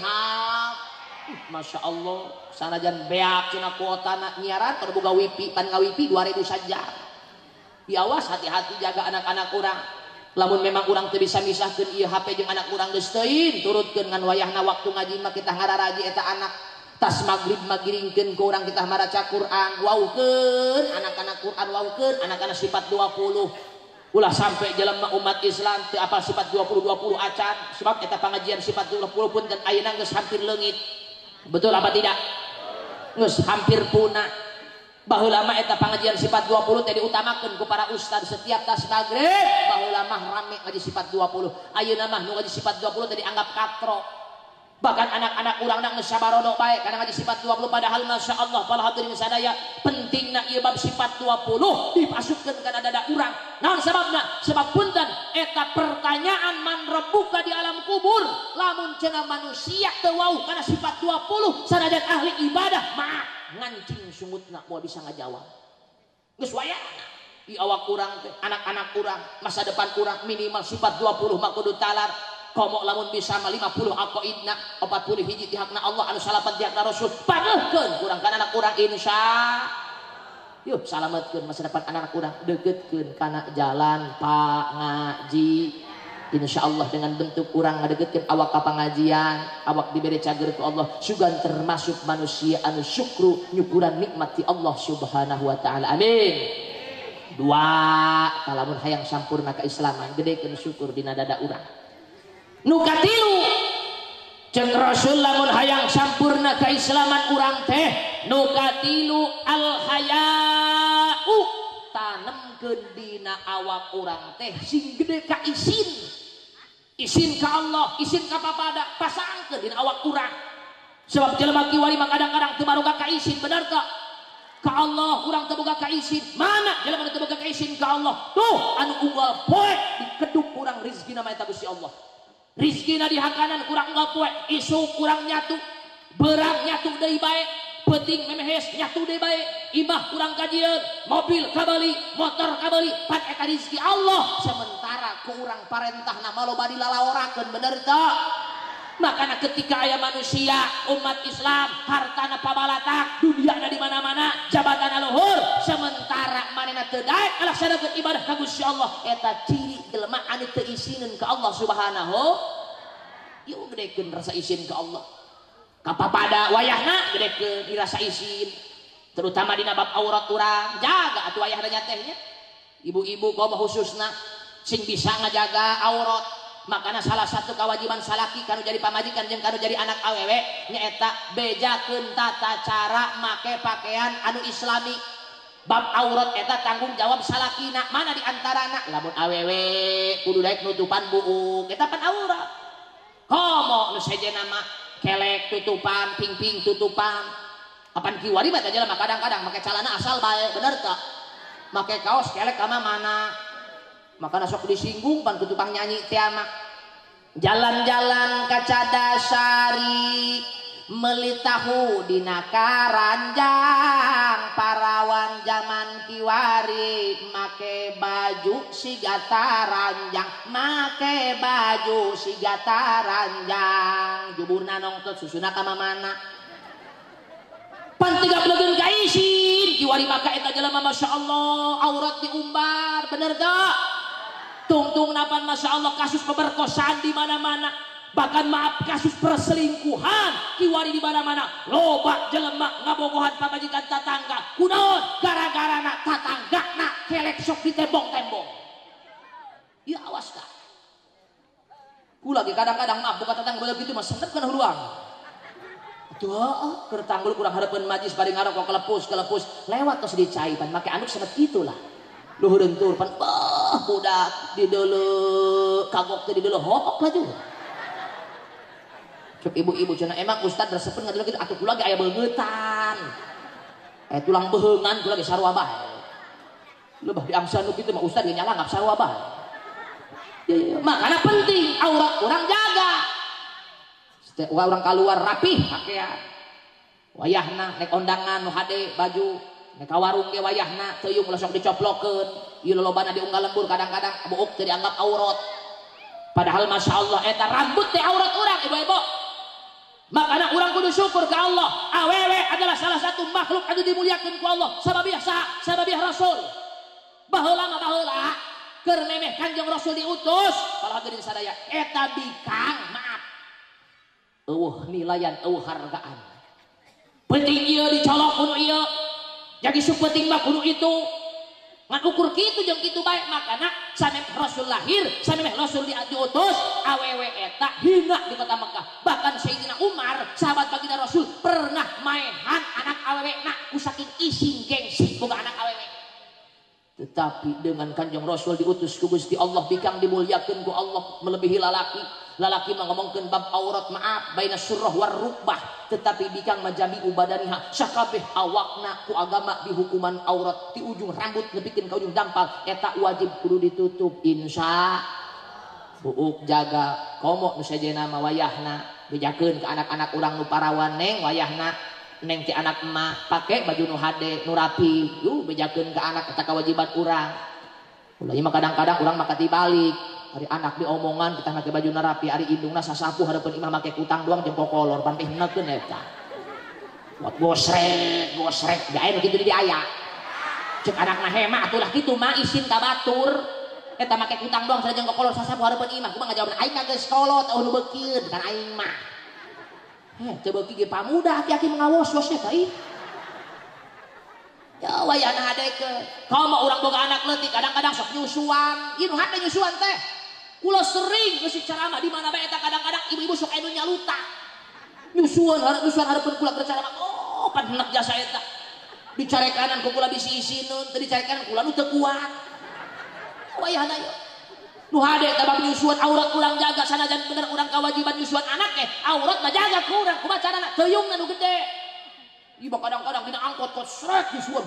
Masya Allah sanajan beak cenah kuotana nyiaran kudu boga wifi pan ngawifi 2000 saja. Diawas hati-hati jaga anak-anak urang. Lamun memang urang teu bisa misahkeun ieu HP jeung anak urang geus teuing turutkeun ngan wayahna waktu ngaji mah kita ngararaji eta anak tas magrib magiringkeun ku urang kita maraca Quran waukeun anak-anak Quran waukeun anak-anak sifat 20 ulah sampai jelema umat Islam teu apal sifat 20 20 acan sebab eta pangajian sifat 20 pun dan ayeuna geus hampir leungit betul apa tidak geus hampir punah. Baheula mah eta pangajian sifat 20 teh diutamakeun ku para ustad setiap tas magrib baheula mah rame ngaji sifat 20 ayeuna mah nu ngaji sifat 20 teh dianggap katro bahkan anak-anak urang geus sabarodo bae kana ngaji sifat 20 padahal Masya Allah para hadirin sadaya pentingna ieu bab sifat 20 dipasukkeun kana dada urang naon sababna sebab punten eta pertanyaan man rabbuka di alam kubur lamun cenah manusia teu wauh kana sifat 20 sanajan ahli ibadah maaf ngancing sungutna moal bisa ngajawab geus wayahna di awak urang teh anak-anak urang masa depan urang minimal sifat 20 mah kudu talar komo lamun bisa mah 50 aqaidna 40 hiji ti hakna Allah anu salapan ti hakna Rasul pangeuhkeun urang kana anak urang insya yuk salametkeun masa depan anak urang deketkeun kana jalan pangaji insya Allah dengan bentuk urang ngadeketkeun awak ka pangajian awak dibere cager ku Allah sugan termasuk manusia anu syukru nyukuran nikmat ti Allah Subhanahu wa taala amin. Dua lamun hayang sampurna keislaman gedekeun syukur dina dada urang. Nu katilu jeung Rasul lamun hayang sampurna keislaman urang teh nu katilu al haya'u tanemkeun dina awak urang teh sing gede ka isin. Isin ka Allah, isin ka papada, pasangkeun dina awak urang. Sebab jelema kiwari mah kadang-kadang teu baroga ka isin, bener teu? Ka Allah urang teu boga kaisin. Mana jelema nu teu boga kaisin ka Allah? Tuh anu unggal poe dikeduk urang rezekina mah eta Gusti Allah. Rizkina di hakanan kurang unggal poe, isuk kurang nyatu, berang nyatu deui bae, peuting memehes nyatu deui bae, imah kurang kajieun, mobil kabali, motor kabali, pan eta rizki Allah. Sementara ku urang parentahna maloba dilalaorakeun, bener teu? Makana ketika aya manusia umat Islam hartana pabalatak, duniana di mana-mana, jabatana luhur, sementara manehna teu daek ngalaksanakeun ibadah ka Gusti Allah, eta ciri jelema anu teu isineun ka Allah Subhanahu. Ieu gedekeun rasa isin ka Allah. Kapapada wayahna gedekeun dirasa isin, terutama dina bab aurat urang, jaga atuh wayahna nya teh nya. Ibu-ibu kaum khususna sing bisa ngajaga aurat. Makana salah satu kewajiban salaki kanu jadi pamajikan jeung kanu jadi anak awewe nyaeta bejakeun tata cara make pakaian anu islami. Bab aurat eta tanggung jawab salakina. Mana di antarana lamun awewe kudu daek nutupan buuk eta pan aurat. Komo nu sejenna mah kelek tutupan, pingping tutupan. Apan kiwari mah teh jelema kadang-kadang make calana asal bae, bener teu? Make kaos kelek ka mana? Makana sok disinggung pan ku tukang nyanyi teh mah. Jalan-jalan ka Cadasari meuli tahu dina karanjang, parawan zaman kiwari make baju siga taranjang, make baju siga taranjang, juburna nongtot susuna ka mamana. Pan tiga belegeun ka isin kiwari maka eta jelema masyaallah aurat diumbar, bener teu? Tungtung napan masya Allah kasus pemerkosaan di mana-mana, bahkan maaf kasus perselingkuhan kiwari di mana-mana, loba jelema ngabogohan pamajikan tatangga, kunaon gara-gara nak tatangga nak kelek sok ditembong-tembong. Ya awas kah. Ku lagi kadang-kadang maaf buka tatangga begitu mah sengket kana huluang. Tuh, keur tanggul kurang hareupeun majlis bari ngarokok kelepus-kelepus lewat tos dicai pan make anduk semet kitu lah. Luhureun tur pan bah budak di deuleu kagok teh di deuleu hokok laju. Cek ibu-ibu cenah emang ustad resepeun ngadeuleu kitu atuh kula ge aya beungeutan. Aya tulang beheungan kula ge sarua bae. Lebah diangsan nu kitu mah ustad ge nyalangap sarua bae. Ya, ya, makana penting aurat urang jaga. Setiap urang keluar rapih pakaian. Wayahna nek ondangan nu hade baju, nek ka warung ge wayahna teuing ulah sok dicoplokeun. Ieu lolobana diunggal lembur kadang-kadang buuk teu dianggap aurat. Padahal masya Allah eta rambut teh aurat urang ibu-ibu. Makana urang kudu syukur ka Allah. Awewe adalah salah satu makhluk anu dimuliakeun ku Allah. Sababiah saha? Sababiah Rasul. Baheula mah baheula keur memeh Kanjeng Rasul diutus, kalau hadirin sadaya eta bikang maaf. Eueuh nilaian, eueuh hargaan. Penting ieu dicolok kudu ieu. Jadi supeting mah kudu itu. Ngan ukur kitu jeung kitu bae, makana samemeh Rasul lahir, samemeh Rasul diutus, awewe eta hina di kota Mekah. Bahkan Sayyidina Umar, sahabat baginda Rasul, pernah maehan anak awewe na ku saking ising gengsi boga anak awewe. Tetapi dengan Kanjeng Rasul diutus ku Gusti Allah, bikang dimuliakeun ku Allah melebihi lalaki. Lalaki mah ngomongkeun bab aurat maaf baina surah war rukbah, tetapi bikang majami ubadaniha sakabeh awakna ku agama dihukuman aurat di ujung rambut nepikeun ka ujung dampal eta wajib kudu ditutup insya buuk jaga komo nu sejenna mah wayahna bejakeun ka anak-anak urang nu parawan neng wayahna neng ti anak emak pake baju nu hade nu rapi yuh bejakeun ka anak eta kewajiban urang. Ulah mah kadang-kadang urang mah katibalik. Ari anak diomongan kita make baju narapi, ari indungna sasapu hareupeun imah make kutang doang jeung kokolor pan pihnekeun eta. Buat gosrek, gosrek gae nu kitu di aya. Cek anakna hema atuh lah kitu mah isin ka batur. Eta make kutang doang sareng kokolor sasapu hareupeun imah. Kumaha ngajawabna aing mah geus kolot eueuh nu beukieun kan aing mah. Heh, teu beuki ge pamuda aki-aki mengawos-wos eta ih. Ya wayahna hadekeun. Komo urang boga anak leutik kadang-kadang sok nyusuan. Ieu nu hade nyusuan teh. Kula sering ngeusi ceramah di mana bae eta kadang-kadang ibu-ibu sok anu nyaluta. Nyusuan nyusuan hareupeun kula keur ceramah. Oh, pan henek jasa eta. Dicarekanan ku kula bisi isineun, teu dicarekanan kula nu teu kuat. Wayahna ieu. Nu hade eta bab nyusuan aurat urang jaga sanajan bener urang kawajiban nyusuan anak teh, aurat mah jaga ku urang kumaha carana teuingna nu gede. Ieu kadang-kadang dina angkot kok srek nyusuan.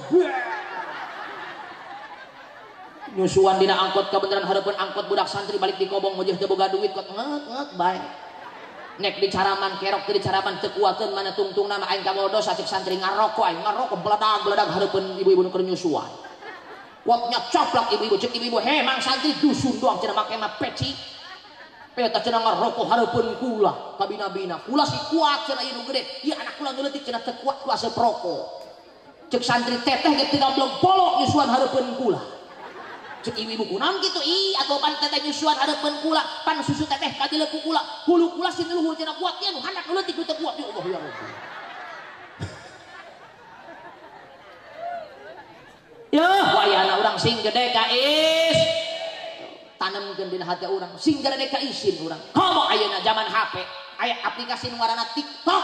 Nyusuan dina angkot kabeneran hareupeun angkot budak santri balik di kobong mujeh teu boga duit kok nget-nget bae. Nek di caraman kerok teu di caraman teu kuateun mana tungtungna mah aing kabodo sacik santri ngaroko aing ngaroko beledag-beledag hareupeun ibu-ibu nu keur nyusuan. Kuatnya coplak ibu-ibu cek ibu-ibu he mang santri dusun doang cenah make mah peci. Eta cenah ngaroko hareupeun kula kabina-bina. Kula si kuat cenah ieu nu gede. Ieu anak kula nu leutik cenah teu kuat ku asup rokok. Cek santri teteh ge teu gablong bolok nyusuan hareupeun kula. Cek ibu-ibu kunaon kitu ih atuh pan teteh nyusuan hareupeun kula pan susu teteh kajileuk ku kula hulu kula si luhur cenah kuat ieu nu handap nu leutik nu teu kuat ya Allah ya Rabbi. Ya wayahna urang sing gede ka is tanemkeun dina hati urang sing gede ka isin urang komo ayeuna zaman HP aya aplikasi nu ngaranna TikTok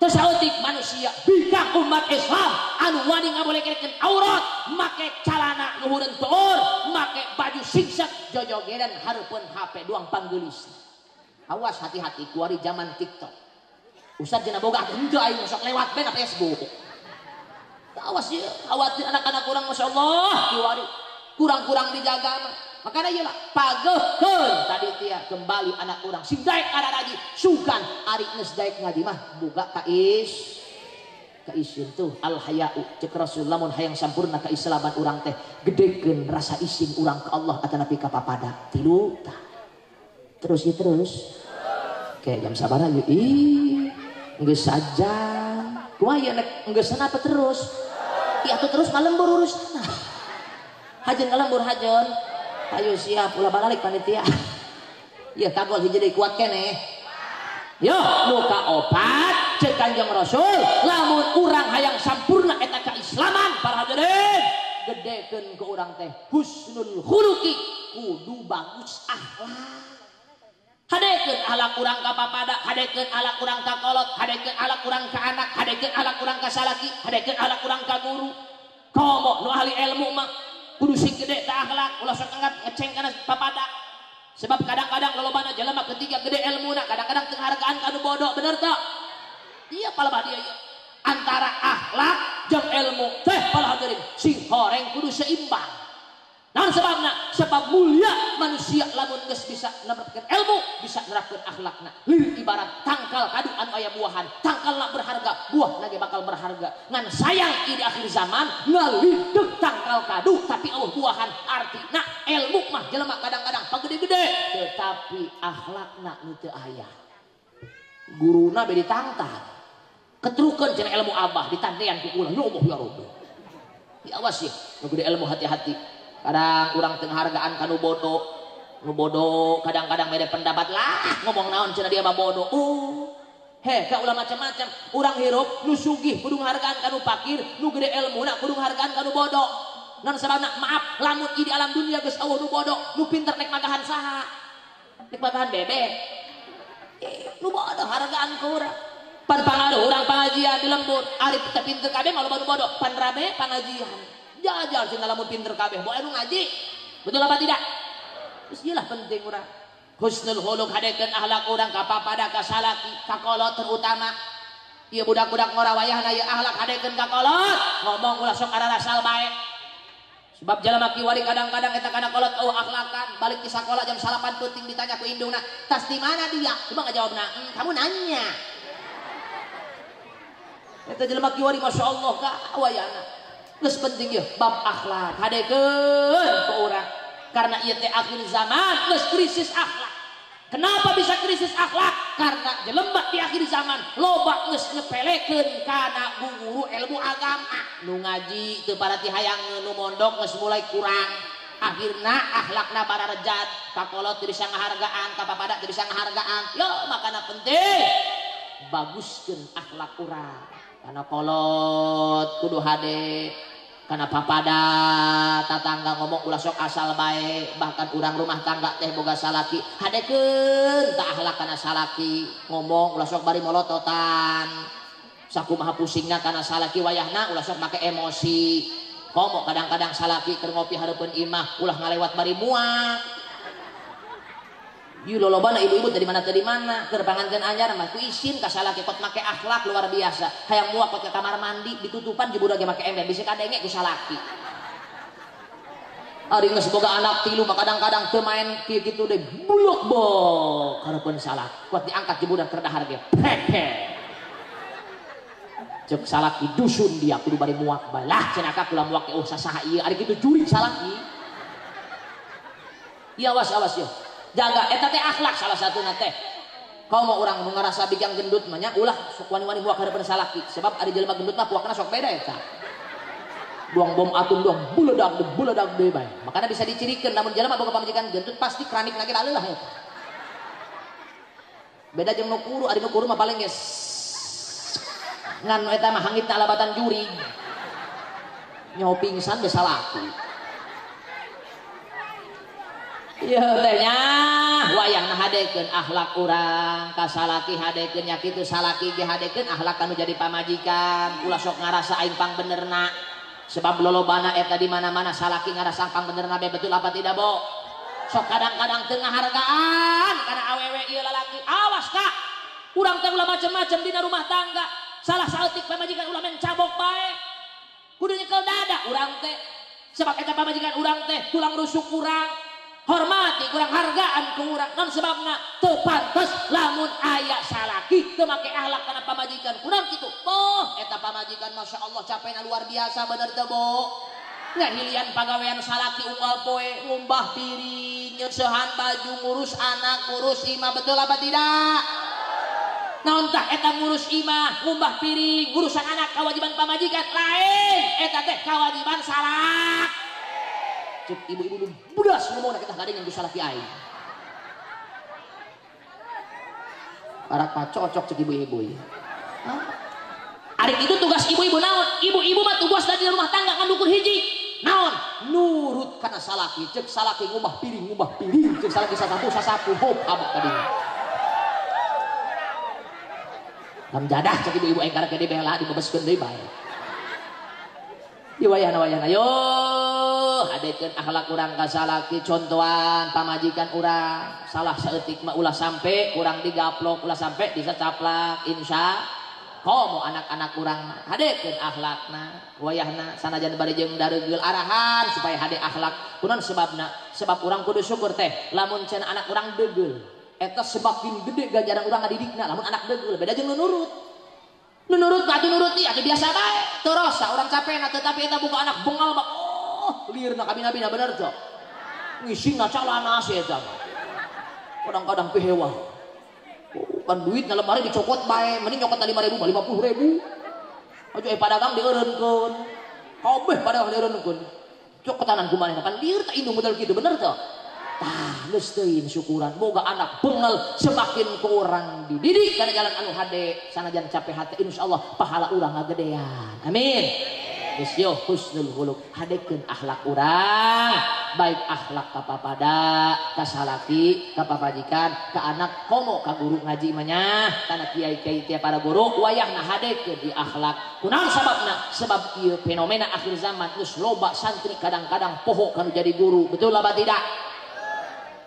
teu saeutik manusia bikang umat Islam anu wani ngabolekeun aurat make calana luhureun tuur make baju singsek jojogedan hareupeun HP duang panggeulis. Awas hati-hati kuari zaman TikTok. Ustaz cenah boga henteu aing sok lewat bae na Facebook. Awas ieu khawatir anak-anak urang masyaallah kiwari kurang-kurang dijaga mah. Makana ieu lah pageuhkeun tadi tia kembali anak urang sing daek araraji sugan ari geus daek ngaji mah boga ka is ka isin tuh al haya'u cek Rasul lamun hayang sampurna kaislaman urang teh gedekeun rasa isin urang ka Allah atanapi ka papada tilu tah terus ieu terus oke jam sabaraha ieu ih geus sajam kumaha ieu nek geus apa terus ieu atuh terus malembur urusanna hajeun kalembur hajeun ayo siap ulah balik panitia. Ya kagol hiji deui kuat keneh. Yo nu kaopat ceuk Kanjeng Rasul lamun urang hayang sampurna eta kaislaman para hadirin gedekeun ke urang teh husnul khuluqi kudu bagus akhlak. Hadekeun akhlak urang ka papada, hadekeun akhlak urang ka kolot, hadekeun akhlak urang ka anak, hadekeun akhlak urang ka salaki, hadekeun akhlak urang ka guru. Komo nu ahli ilmu mah kudu sing gede ta akhlak ulah sok anggap ngeceng kana papada. Sebab kadang-kadang lolobana jelema ketiga gede ilmuna, kadang-kadang teu ngahargaan ka nu bodoh, bener teu? Iya palebah dia ieu. Antara akhlak jeung ilmu teh para hadirin sing horeng kudu seimbang. Naon sebabna? Sebab mulia manusia lamun geus bisa nerapkeun ilmu, bisa nerapkeun akhlakna. Lieur ibarat tangkal kadu anu aya buahan, tangkalna berharga, buahna ge bakal berharga. Ngan sayang ieu di akhir zaman ngalideg tangkal kadu tapi eueuh buahan. Artina ilmu mah jelema kadang-kadang pagede-gede tetapi akhlakna nu teu aya. Guruna be ditangtang. Ketrukeun cenah ilmu abah ditantean ku ulah. Ya Allah ya Rabbi. Diawas ya, nu gede ilmu hati-hati. Kadang urang teu ngahargaan ka nu bodoh. Nu bodoh kadang-kadang mere pendapat lah ngomong naon cenah dia mah bodoh. Heh ka ulah macam-macam. Urang hirup nu sugih kudu ngahargaan ka nu fakir, nu gede elmuna kudu ngahargaan ka nu bodoh. Naon sababna? Maaf lamun ieu di alam dunia geus eueuh nu bodoh, nu pinter nek magahan saha? Nek magahan bebek. Nu bodoh hargaan ka urang. Pan pangaruh urang pangajian di lembur, ari teu pinter kabeh mah loba nu bodoh, pan rame pangajian. Jajar cenah lamun pinter kabeh, boe nu ngaji. Betul apa tidak? Terus ieu lah penting urang. Husnul khuluq hadekeun akhlak urang ka papada ka salaki, ka kolot terutama. Ieu budak-budak ngora wayahna ieu akhlak hadekeun ka kolot, ngomong ulah sok ararasal bae. Sebab jelema kiwari kadang-kadang eta kana kolot eueuh akhlakan, balik ti sakola jam 9 peuting ditanya ku indungna, "Tas di mana dia?" Coba ngajawabna, "Kamu nanya." Eta jelema kiwari masyaallah ka wayahna. Geus penting ieu bab akhlak hadekeun ka urang karena ieu teh akhir zaman geus krisis akhlak. Kenapa bisa krisis akhlak? Karena jelema di akhir zaman loba geus nyepelekeun kana guru ilmu agama. Nu ngaji teu parati hayang nu mondok geus mulai kurang. Akhirna akhlakna bararejat, ka kolot teu bisa ngahargaan, ka papada teu bisa ngahargaan. Yo makana penting baguskeun akhlak urang. Kana kolot kudu hade, kana papada tatangga ngomong ulah sok asal bae, bahkan urang rumah tangga teh boga salaki hadekeun ta akhlak kana salaki, ngomong ulah sok bari molototan, sakumaha pusingna kana salaki wayahna ulah sok make emosi. Komo kadang-kadang salaki keur ngopi hareupeun imah ulah ngalewat bari muak. Ieu lolobana ibu-ibu dari mana tadi mana keur panganten anyar mah ku isin ka salaki kot make akhlak luar biasa. Hayang muak kot ke kamar mandi ditutupan jebudak ge make ember bisa kadenge ku salaki. Ari geus boga anak tilu mah kadang-kadang teu main kieu kitu deui buluk bok hareupeun salaki. Kuat diangkat jebudak keur dahar ge. Pepek. Cek salaki dusun dia kudu bari muak bae. Lah cenah ka kula muak oh sasaha ieu ari kitu jurig salaki. Ieu awas awas yo. Jaga eta teh akhlak salah satuna teh. Kau mau urang nu ngarasa bigang gendut mah nya ulah sok wani-wani muak hareupeun salaki sebab ari jelema gendut mah puakna sok beda eta. Buang bom atom doang buledak deui bae. Makana bisa dicirikeun lamun jelema boga pamajikan gendut pasti keramik lagi aleulah eta. Beda jeung nu kuru, ari nu kuru mah paling geus ngan eta mah hangitna alabatan jurig. Nyaho pingsan geus salaki. Ieu teh nya wayahna hadekeun akhlak urang ka salaki hadekeun nya kitu salaki ge hadekeun akhlak anu jadi pamajikan ulah sok ngarasa aing pangbenerna sebab lolobana eta di mana-mana salaki ngarasa pangbenerna be betul apa tidak bo sok kadang-kadang teu ngahargaan kana awewe ieu lalaki awas ka urang teh ulah macem-macem dina rumah tangga salah saeutik pamajikan ulah mencabok bae kudu nyekel dada urang teh sebab eta pamajikan urang teh tulang rusuk urang hormati kurang hargaan ku urang non sebabna teu pantes lamun aya salaki teu make akhlak kana pamajikan kurang kitu oh eta pamajikan Masya Allah capena luar biasa bener teu bo ngahilian pagawean salaki unggal poe ngumbah piring nyeusehan baju ngurus anak ngurus imah betul apa tidak naon tah eta ngurus imah ngumbah piring ngurusan anak kewajiban pamajikan lain eta teh kewajiban salak. Cek ibu-ibu nu budas ngomongna kita kadeng yang salaki aing. Para pacocok cek ibu-ibu ieu. Ari itu tugas ibu-ibu naon? Ibu-ibu mah tugas dari rumah tangga ngan ukur hiji. Naon? Nurut kana salaki. Cek salaki ngubah piring, cek salaki sasapu sasapu hop abok tadi. Lam jadah cek ibu-ibu aing karek gede bela dibebeskeun deui bae. Ieu wayahna-wayahna yo hadekeun akhlak urang ka salaki contohan pamajikan urang salah saeutik mah ulah sampe urang digaplok ulah sampe disacaplak insya komo anak-anak urang mah hadekeun akhlakna wayahna sanajan bari jeung daregeul arahan supaya hade akhlak kunaon sebabna sebab urang kudu syukur teh lamun cenah anak urang degeul eta semakin gede ganjaran urang ngadidikna lamun anak degeul beda jeung nu nurut nu nurut mah atuh nuruti atuh biasa bae teu rosa urang capena tetapi eta buka anak bengal mah oh liurna kabina-bina bener teu ngisingna calana si eta kadang-kadang pihewa kan duit na lemari dicokot bae mending nyokot 5.000 mah 50.000 aja padagang dieureunkeun kabeh padagang dieureunkeun cokotanan ku manehna kan liur teh indung model kitu bener teu tah geus teuing syukuran boga anak bengal semakin ku urang dididik kana jalan anu hade sanajan capek hate insyaallah pahala urang ngagedean amin. Geus yo husnul khuluq hadekeun akhlak urang baik akhlak ka papada ka salaki ka pamajikan ka anak komo ka guru ngaji mah nya kana kiai-kiai teh para guru wayahna hadekeun di akhlak kunaon sababna sebab ieu fenomena akhir zaman geus loba santri kadang-kadang poho kanu jadi guru betul apa tidak.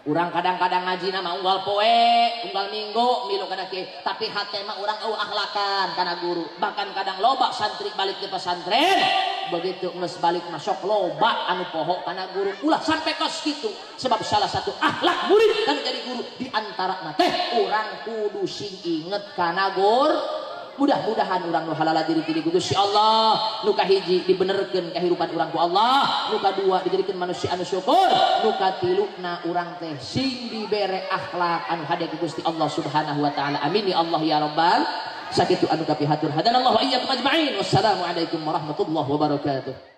Urang kadang-kadang ngaji nama unggal poe, unggal minggu, milu kana kieu, tapi hate mah urang eueuh akhlakan kana guru. Bahkan kadang loba santri balik ke pesantren, begitu geus balik masuk loba anu poho kana guru. Ulah sampai kos kitu. Sebab salah satu akhlak murid kan jadi guru di antara mah teh urang kudu sing inget kana guru. Mudah-mudahan urang nu halal diri diri ku Gusti Allah, nu kahiji dibenerkeun kahirupan urang ku Allah, nu kadua dijadikeun manusia anu syukur, nu katiluna urang teh sing dibere akhlak anu hade ku Gusti Allah Subhanahu wa taala. Amin ya Allah ya rabbal. Sakitu anu kapihatur hadanallahu wa iyyakum ajmain. Wassalamualaikum warahmatullahi wabarakatuh.